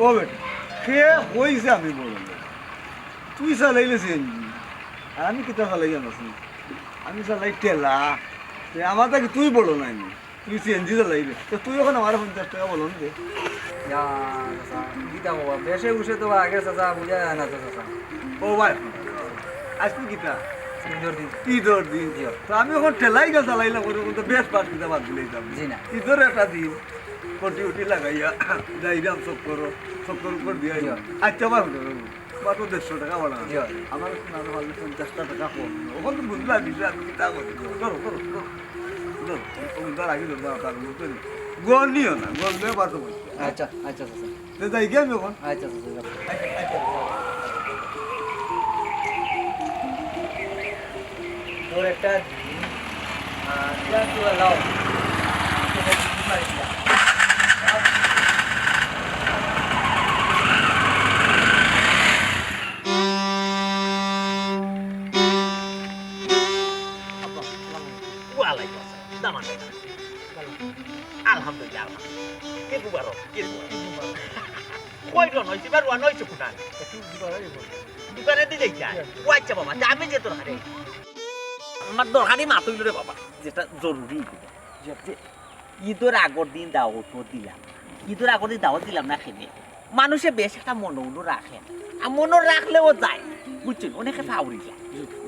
ও বেটা, কে কইছে আমি বড় লোক? তুই চালাইলে সিএনজি, আর আমি কিতা চালাই জানোস নি? আমি চালাই ঠেলা। তে আমার থাকি তুই বড় নায় নি? তুই সিএনজি চালাইবে। তো তুই এখন আমার পঞ্চাশ টাকা বলন দে। ইয়া, চাচা, কিতা কবা? বেশে উঠে তো আগে চাচা, বুঝা যায় না তো চাচা। ও ভাই, আজকে কিতা? ঈদর দিন। ঈদর দিন। জি। তো আমি এখন ঠেলাই গা চালাইলাম, করে বলতে বেশ পাঁচ কিতা বাদ দিলেই যাবে। জি না। ঈদর একটা দিন, কটি উটি লাগাইয়া, যাইলাম চক্কর, চক্কর উপর দিয়া। জি। আচ্ছা, ভাই, মাত্র দেড়শো টাকা ভাড়া। জি। আমার একটু না পারলে পঞ্চাশটা টাকা কম। ওখান তো বুঝলাম, বিষয় আমি কিতা করি। ধরো, ধরো, ধরো। ধরো, ও উদ্ধার আগে ধরবো, তার মধ্যে গড় নিও না, গড় নিয়ে পারতো বলছে। আচ্ছা, আচ্ছা, আচ্ছা। তো যাই গিয়া আমি এখন। আচ্ছা, আচ্ছা, আচ্ছা। তোর একটা দিন, আহ, যা তুই লাও। ওয়ালাইকুম আসসালাম। দামান। আলহামদুলিল্লাহ, আলহামদুলিল্লাহ। কি মুবারক, কি মুবারক। কই রন হইছে বা রুয়ান হইছে কোথায়? দোকানে দি যাইতা। ও আচ্ছা বাবা, তা আমি যে তোর হারে। আমার দরকারি মাত অইলো রে বাবা, যেটা জরুরি অইলো। যে ঈদর আগর দিন দাওয়াত দিলাম, ঈদর আগর দিন দাওয়াত দিলাম না কেনে? মানুষে বেশ একটা মনো উনো রাখে, আর মনো রাখলেও যায়, বুঝছইন? অনেকে ফাউরি যায়।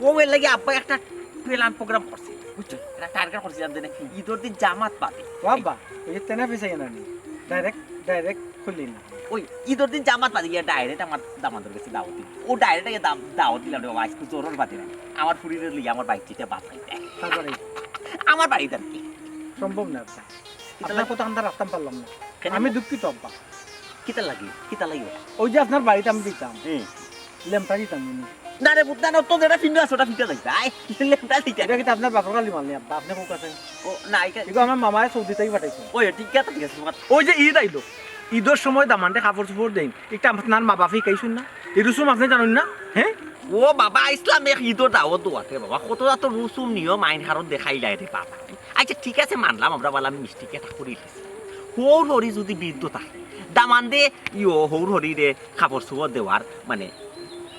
ও এর লাগি আব্বা একটা প্ল্যান প্রোগ্রাম করছে, বুঝছইন? একটা টার্গেট করছিলাম যে নাকি ঈদর দিন জামাত পাবে। ও আব্বা, ওই যে তেনা পিছাই না নি, ডাইরেক্ট, ডাইরেক্ট খুলি না। ওই ঈদর দিন জামাত পাবে, ইয়া ডাইরেক্ট আমার দামান্দর গেছে দাওয়াত দিল। ও ডাইরেক্ট ইয়া দাম-, দাওয়াত দিলাম রে বাবা, আজকে জোরর বাদে না। আমার ফুরিরে লইয়া আমার বাড়িত যাইতে বাপ খাইতে। তারপরে? আমার বাড়িত আর কি। সম্ভব না আব্বা। কিতা আপনার লাগি? কথা আমরা রাখতাম পারলাম না। কেন? আমি দুঃখিত আব্বা। কিতা লাগি? কিতা লাগি? ওই যে আপনার বাড়িত আমি দিতাম। হুম। লেমটা দিতাম আমি। না রে পুত, না, না, তো যেটা ফিন্দা আছে, ওটা ফিন্দা লাগবে। আয়, লেমটা দিতে। এটা কিন্তু আপনার বাপর কালি মাল নেই আব্বা, আপনি কোক আছেন? ও, না, এটা এগুলো আমার মামায় সৌদি থেকে পাঠাইছে। ওই, ঠিক আছে, ঠিক আছে, তোমার ওই যে ঈদ আইলো, ঈদর সময় দামান্ডে কাপড় চোপড় দেন, এটা আপনার মা বাপে শিখাইছইন না? এই রুসুম আপনি জানেন না? হ্যাঁ? ও বাবা, ইসলাম এক ঈদর দাওয়াত দোয়াতে বাবা, কত যত রুসুম নিয়ম আইন কারণ দেখাইলাই রে বাবা। আচ্ছা, ঠিক আছে, মানলাম আমরা, বললাম মিষ্টি কেটা করি লিছি। হৌর হরি যদি বৃদ্ধ থাকে, দামান্দে ইয়ো হৌর হরি রে কাপড় চোপড় দেওয়ার, মানে,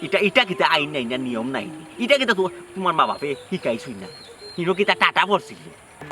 এটা, এটা কিতা আইন নাই না, নিয়ম নাই নি? এটা কিতা তো-, তোমার মা বাপে শিখাইছইন না? হিনো কিতা টাটা পড়ছিল?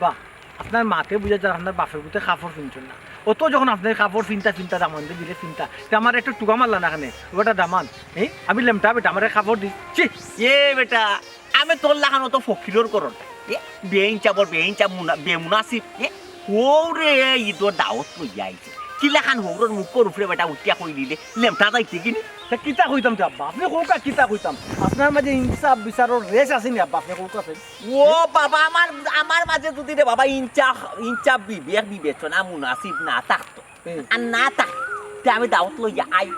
বাহ, আপনার মাতে বুঝা যার আপনার বাপের বুতে কাপড় ফিনছইন না। অত যখন আপনার কাপড় ফিনতা ফিনতা দামান্দে দিলে ফিনতা, তে আমার একটু টুকা মারলা না কেনে? ওটা দামান, হ্যাঁ? আমি লেমটা বেটা, আমার কাপড় দিস। ছি! এ বেটা, আমি তোর লাখান অত ফকিরর করর না। এ, বেইনচাবর, বেইনচাব মুনা-, বেমুনাসিব। এ, হৌরে ঈদর দাওয়াত লইয়া আইছে। কি লাখান হৌরর মুখর উপরে বেটা উঠিয়া কই দিলে, লেমটা যাইতে কিনি? তা কিতা কইতাম তে আব্বা? আপনি কউকা কিতা কইতাম? আপনার মাঝে ইনসাফ বিচারর রেশ আছে নি আব্বা? আপনি কউকা আছে? ও বাবা, আমার, আমার মাঝে যদি রে বাবা ইনসা-, ইনসাফ বিবেক বিবেচনা মুনাসিব না থাকতো, হুম। আর না থাকতো, তে আমি দাওয়াত লইয়া আই।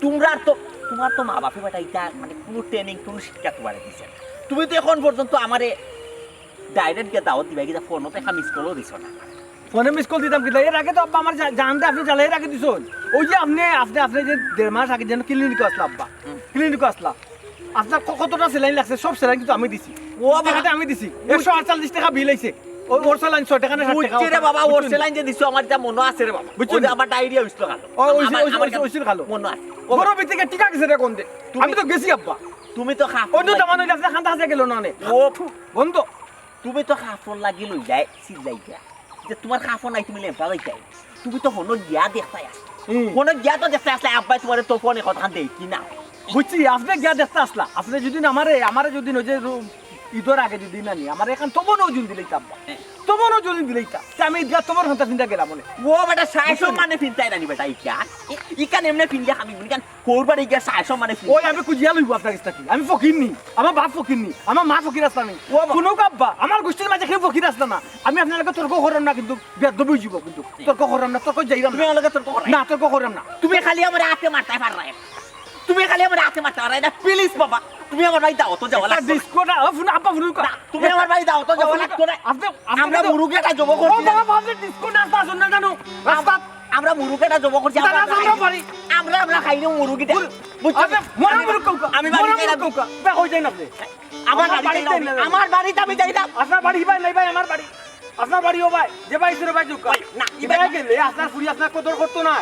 তোমরার তো, তোমার তো মা বাপে বেটা ইটা মানে কোনো ট্রেনিং, কোনো শিক্ষা তোমারে দিছে না। তুমি তো এখন পর্যন্ত আমারে ডাইরেক্ট গিয়া দাওয়াত দিবা, কিতা ফোনো তো একটা মিস কলও দিছো না। ফোনে মিস কল দিতাম কিতা? এর আগে তো আব্বা আমার জা-, জানতে আপনি জ্বালাই রাখি দিছইন। ওই যে আপনি, আপনি, আপনি যে দেড় মাস আগে যেন ক্লিনিকে আসলা আব্বা, হুম। ক্লিনিকে আসলা, আপনার ক-, কতটা স্যালাইন লাগছে, সব স্যালাইন কিন্তু আমি দিছি। ও বাবা। টাকাটা আমি দিছি। একশো আটচল্লিশ টাকা বিল আইছে। ও, ওর স্যালাইন ছয় টাকা না সাত টাকা। বুঝছি রে বাবা, ওর বুঝছেন? স্যালাইন যে দিছো আমার যা মনো আছে রে বাবা। বুঝছেন? ওই যে আমার ডায়রিয়া হইছিল কালো। ও, ওই যে, আমার, ওই যে, আমার ওই যে, কালো। ওই যে কালো। মনো আছে। ও গরম ভিতরে টিকা গেছে রে কোন দে? তুমি আমি তো গেছি আব্বা। তুমি তো কাপড় অন্য লাগি জামান হইলে আপনার খান্তা আছে গেল না নে। ও বন্ধ। তুমি তো কাপড় লাগি লই যায়, চিল্লাই গিয়া। যে তোমার কাপড় নাই, তুমি লেমটা যাইতাই। তুমি তো হনো গিয়া দেখতাই আসলে। হুম। হনো গিয়া তো দেখতাই আসলে, আব্বাই তোমারে তো ফোনে কথা দেই কি না? বুঝছি, আপনি গিয়া দেখতে আসলা। আপনি যদি না আমারে, আমারে যদি নজে রু-, ঈদর আগে যদি না নি, আমারে এখন তবনও জুন দিলেই তো আব্বা। হ্যাঁ। তবনও জুন দিলেই তো। তে আমি ঈদগাহ তোমার হাতে চিন্তা গেলাম মনে। ও বেটা, সায় বুঝছো? সম্মানে ফিনতাই না নি বেটা, ইটা। ই-, ইকান এমনে ফিনলে আমি বুঝি কান হৌর বাড়ি গিয়া সায় সম্মানে ফিন। ওই আমি কুজিয়া লইব আপনার কাছ থেকে। আমি ফকির নি। আমার বাপ ফকির নি। আমার মা ফকির আসলা নি। ও বাবা। কোনো আব্বা, আমার গোষ্ঠীর মাঝে কেউ ফকির আসলা না। আমি আপনার লগে তর্ক করাম না কিন্তু বেয়াদবি হয়ে যাব কিন্তু। তর্ক করাম না, তর্ক যাইরাম তুমি না। আমার লগে তর্ক করাই? না, তর্ক করাম না। তুমি খালি আমার হাতে মারতাই পাররায়। তুমি খালি আমার হাতে মারতাই পাররায় না, প্লিজ বাবা। তুমি আমার বাড়ি দাওয়াত যাওয়া লাগতো না। ডিস্কো না, ও ফোন, আব্বা ফোন কর। না, তুমি আমার বাড়ি দাওয়াত যাওয়া লাগতো না। আপনি, আপনি আমরা তো মুরুগ এটা জব ও করছি না। বাবা, আপনি ডিস্কো না, তা শুননা জানো? রাস্তাত আমরা মুরুগ এটা জব করছি, আমরা আমরা খাই। আমরা, আমরা খাই না মুরুগ এটা। বুঝ-, বুঝছো? আপনি মরা মুরুগ কউকা। আমি বাড়ি মরা যাই না। মুরুগ কউকা। বে, হয়ে যায় না আপনি। আমার আমার বাড়ি বাড়ি যাই না। যাই না। আমার বাড়িতে আমি যাই না। আপনার বাড়ি ভাই নাই ভাই, আমার বাড়ি। আপনার বাড়িও ভাই, যে ভাই ছিল ভাই জুকা। ওই, না, ইবাই ইবাই গেলে আপনার ফুরি আপনার কদর করতো না।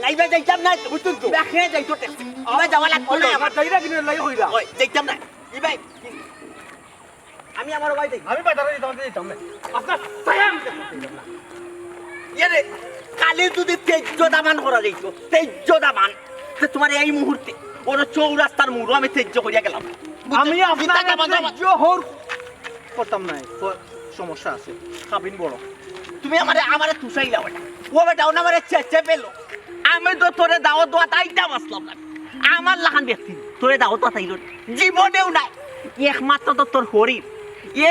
না, ইবাই যাইতাম না। বুঝছেন তো? ইবাই খেয়ে যাইতো ট্যাক্সি। ইবাই যাওয়া লাগতো না ওই, আমার। যাইরা কিনে লাই হইরা। ওই, যাইতাম না। ইবাই, আমি আমার ভাই দেখি। আমি বাজারে দিতাম, আমি দিতাম না। আপনার তাই আমি দেখতে দিতাম না। ইয়ে রে, কালি যদি তেজ্য দামান করা যাইতো, তেজ্য দামান, তে তোমার এই মুহূর্তে ওর চৌরাস্তার মুড়ো আমি তেজ্য করিয়া গেলাম। বুঝছো? আমি আপনার ইতা দামান, দামান। তেজ্য হর করতাম না, প-, সমস্যা আছে, কাবিন বড়। তুমি আমারে, আমারে তুষাইলা বেটা। ও বেটা, ও না আমারে চেচে পেলো। আমি তো তোরে দাওয়াত দেওয়াত আইতাম আসলাম না। আমার লাখান ব্যক্তি তোরে দাওয়াত দেওয়াত আইলো না। জীবনেও নাই। একমাত্র তো তোর হরির।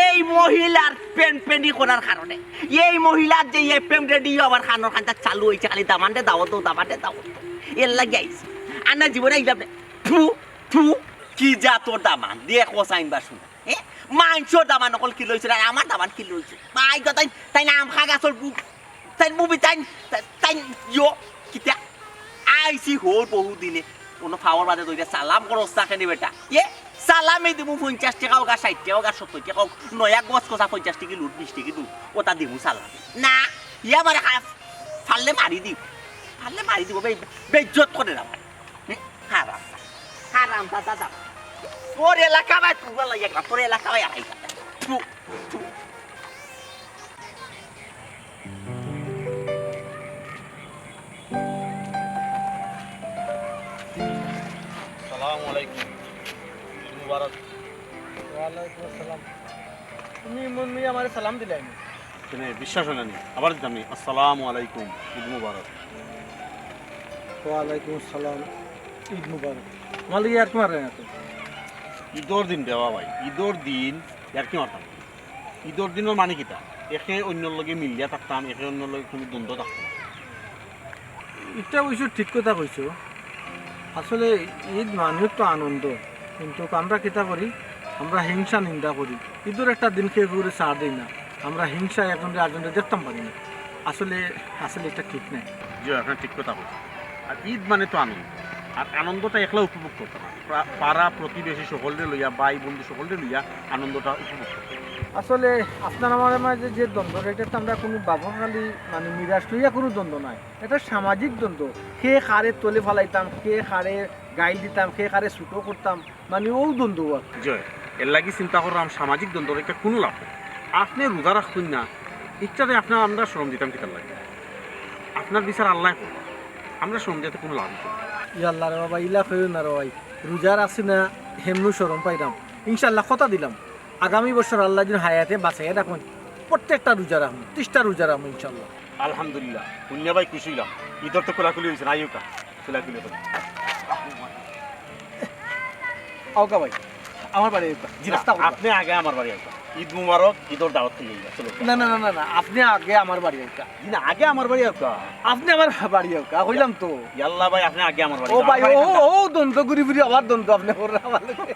এই মহিলার প্যানপ্যানি করার কারণে। এই মহিলার যে এফএম রেডিও আমার কানর কান্তা চালু হইছে, খালি দামান্ডে দাওয়াত দেও, দামান্ডে দাওয়াত দেও। এর লাগি আইছি। আর না জীবনে আইলাম না। থু, থু। কি জাতর দামান? দেখো চাইন বা শুনো। হ্যাঁ? মাইনষর দামান অকল কিলা অইছে, আর আমার দামান কিলা অইছে? মাই গো, তাইন, তাইন আম খা গাছর বুক। তাইন মুবি, তাইন, তাইন, তাইন ইয়ো, কিতা? আইছি হউর বহু দিনে। কোনো পাওর বাদে ধইরা সালাম করস না কেনে বেটা? এ? সালামে দিমু পঞ্চাশ টেকা অউক, ষাইট টেকা অউক, সত্তইর টেকা অউক, নয়া গছ কষা পঞ্চাশ টেকা লুট, বিশ টেকা লুট, ওটা দিমু সালামে। না, ইয়া আমারে খা-, ফাললে মারি দিব। ফাললে মারি দিব, বে-, বেইজ্জত করে না। হুম? হারাম। হারাম দাদা দাদা। তোর এলাকা ভাই, তুই বলা ইয়া, তোর এলাকা ভাই, আই দাদা। তু, তু। সালামু আলাইকুম। ঈদ মুবারক। ওয়ালাইকুম আসসালাম। তুমি মন নিয়া আমারে সালাম দিলায় নি? কেনে, বিশ্বাস অয় না নি? আবার দিতাম নি। আসসালামু আলাইকুম, ঈদ মুবারক। ওয়ালাইকুম আসসালাম, ঈদ মুবারক। আমার লগে ইয়ার্কি মারে না তো? ঈদর দিন দেওয়া ভাই, ঈদর দিন ইয়ার্কি মারতাম। ঈদর দিনর মানে কিতা? একে অইন্যর লগে মিলিয়া থাকতাম, একে অইন্যর লগে কুনু দ্বন্দ্ব থাকতো না। ইটা অবশ্য ঠিক কথা কইছো। আসলে ঈদ মানেউ তো আনন্দ, কিন্তু আমরা কিতা করি? আমরা হিংসা নিন্দা করি। ঈদর একটা দিন কেউরে ছাড় দেই না, আমরা হিংসা একজনরে আরজনরে দেখতাম পারি না। আসলে, আসলে ইটা ঠিক নায়। জি, আপনে ঠিক কথা কইছইন। আর ঈদ মানে তো আনন্দ, আর আনন্দটা একলা উপভোগ করতাম না, পা-, পাড়া প্রতিবেশী সকলরে লইয়া, ভাই বন্ধু সকলরে লইয়া আনন্দটা উপভোগ করতাম। আসলে আপনার আমার মাঝে যে দ্বন্দ্বটা, ইটা তো আমরা কুনু বাপর খালি মানে মিরাস লইয়া কুনু দ্বন্দ্ব নায়, ইটা সামাজিক দ্বন্দ্ব। কে কারে তলে ফালাইতাম, কে কারে গাইল দিতাম, কে কারে ছুটো করতাম, মানে অউ দ্বন্দ্ব আর কি। জি, এর লাগি চিন্তা করলাম সামাজিক দ্বন্দ্বর ইটা কুনু লাভ নাই। আপনে রোজা রাখছইন না, ইটারে আপনে আমরা শরম দিতাম কিতার লাগি? আপনার বিচার আল্লায় করবা, আমরা শরম দিতে কুনু লাভ নাই। ইয়া আল্লাহ রে বাবা, ইলা কইও না রে ভাই, রোজা রাখছি না, হেমনু শরম পাইরাম। ইনশাআল্লাহ কথা দিলাম, আগামী বছর আল্লায় যদি হায়াতে বাঁচাইয়া রাখইন, প্রত্যেকটা রোজা রাখমু, তিরিশটা রোজা রাখমু ইনশাআল্লাহ। আলহামদুলিল্লাহ, হুনিয়া ভাই খুশি অইলাম। ঈদর তো খোলাখুলি অইছে, আইউক্কা, খোলাখুলি অইছে। আউক্কা ভাই, আমার বাড়ি আউক্কা। জি না, রাস্তা আউক্কা। আপনে আগে আমার বাড়ি আউক্কা। ঈদ মুবারক, ঈদর দাওয়াত খাইয়া আইবা, চলো। না, না, না, না, না, আপনে আগে আমার বাড়ি আউক্কা। জি না, আগে আমার বাড়ি আউক্কা। আপনে আমার বাড়ি আউক্কা, কইলাম তো। ইয়াল্লা ভাই, আপনে আগে আমার বাড়ি ও আউক্কা। ভাই, আমার বাড়ি ও, ঠান্ডা। ও, দ্বন্দ্ব ঘুরি ফিরি আবার দ্বন্দ্ব আপনে কররা আমার লগে।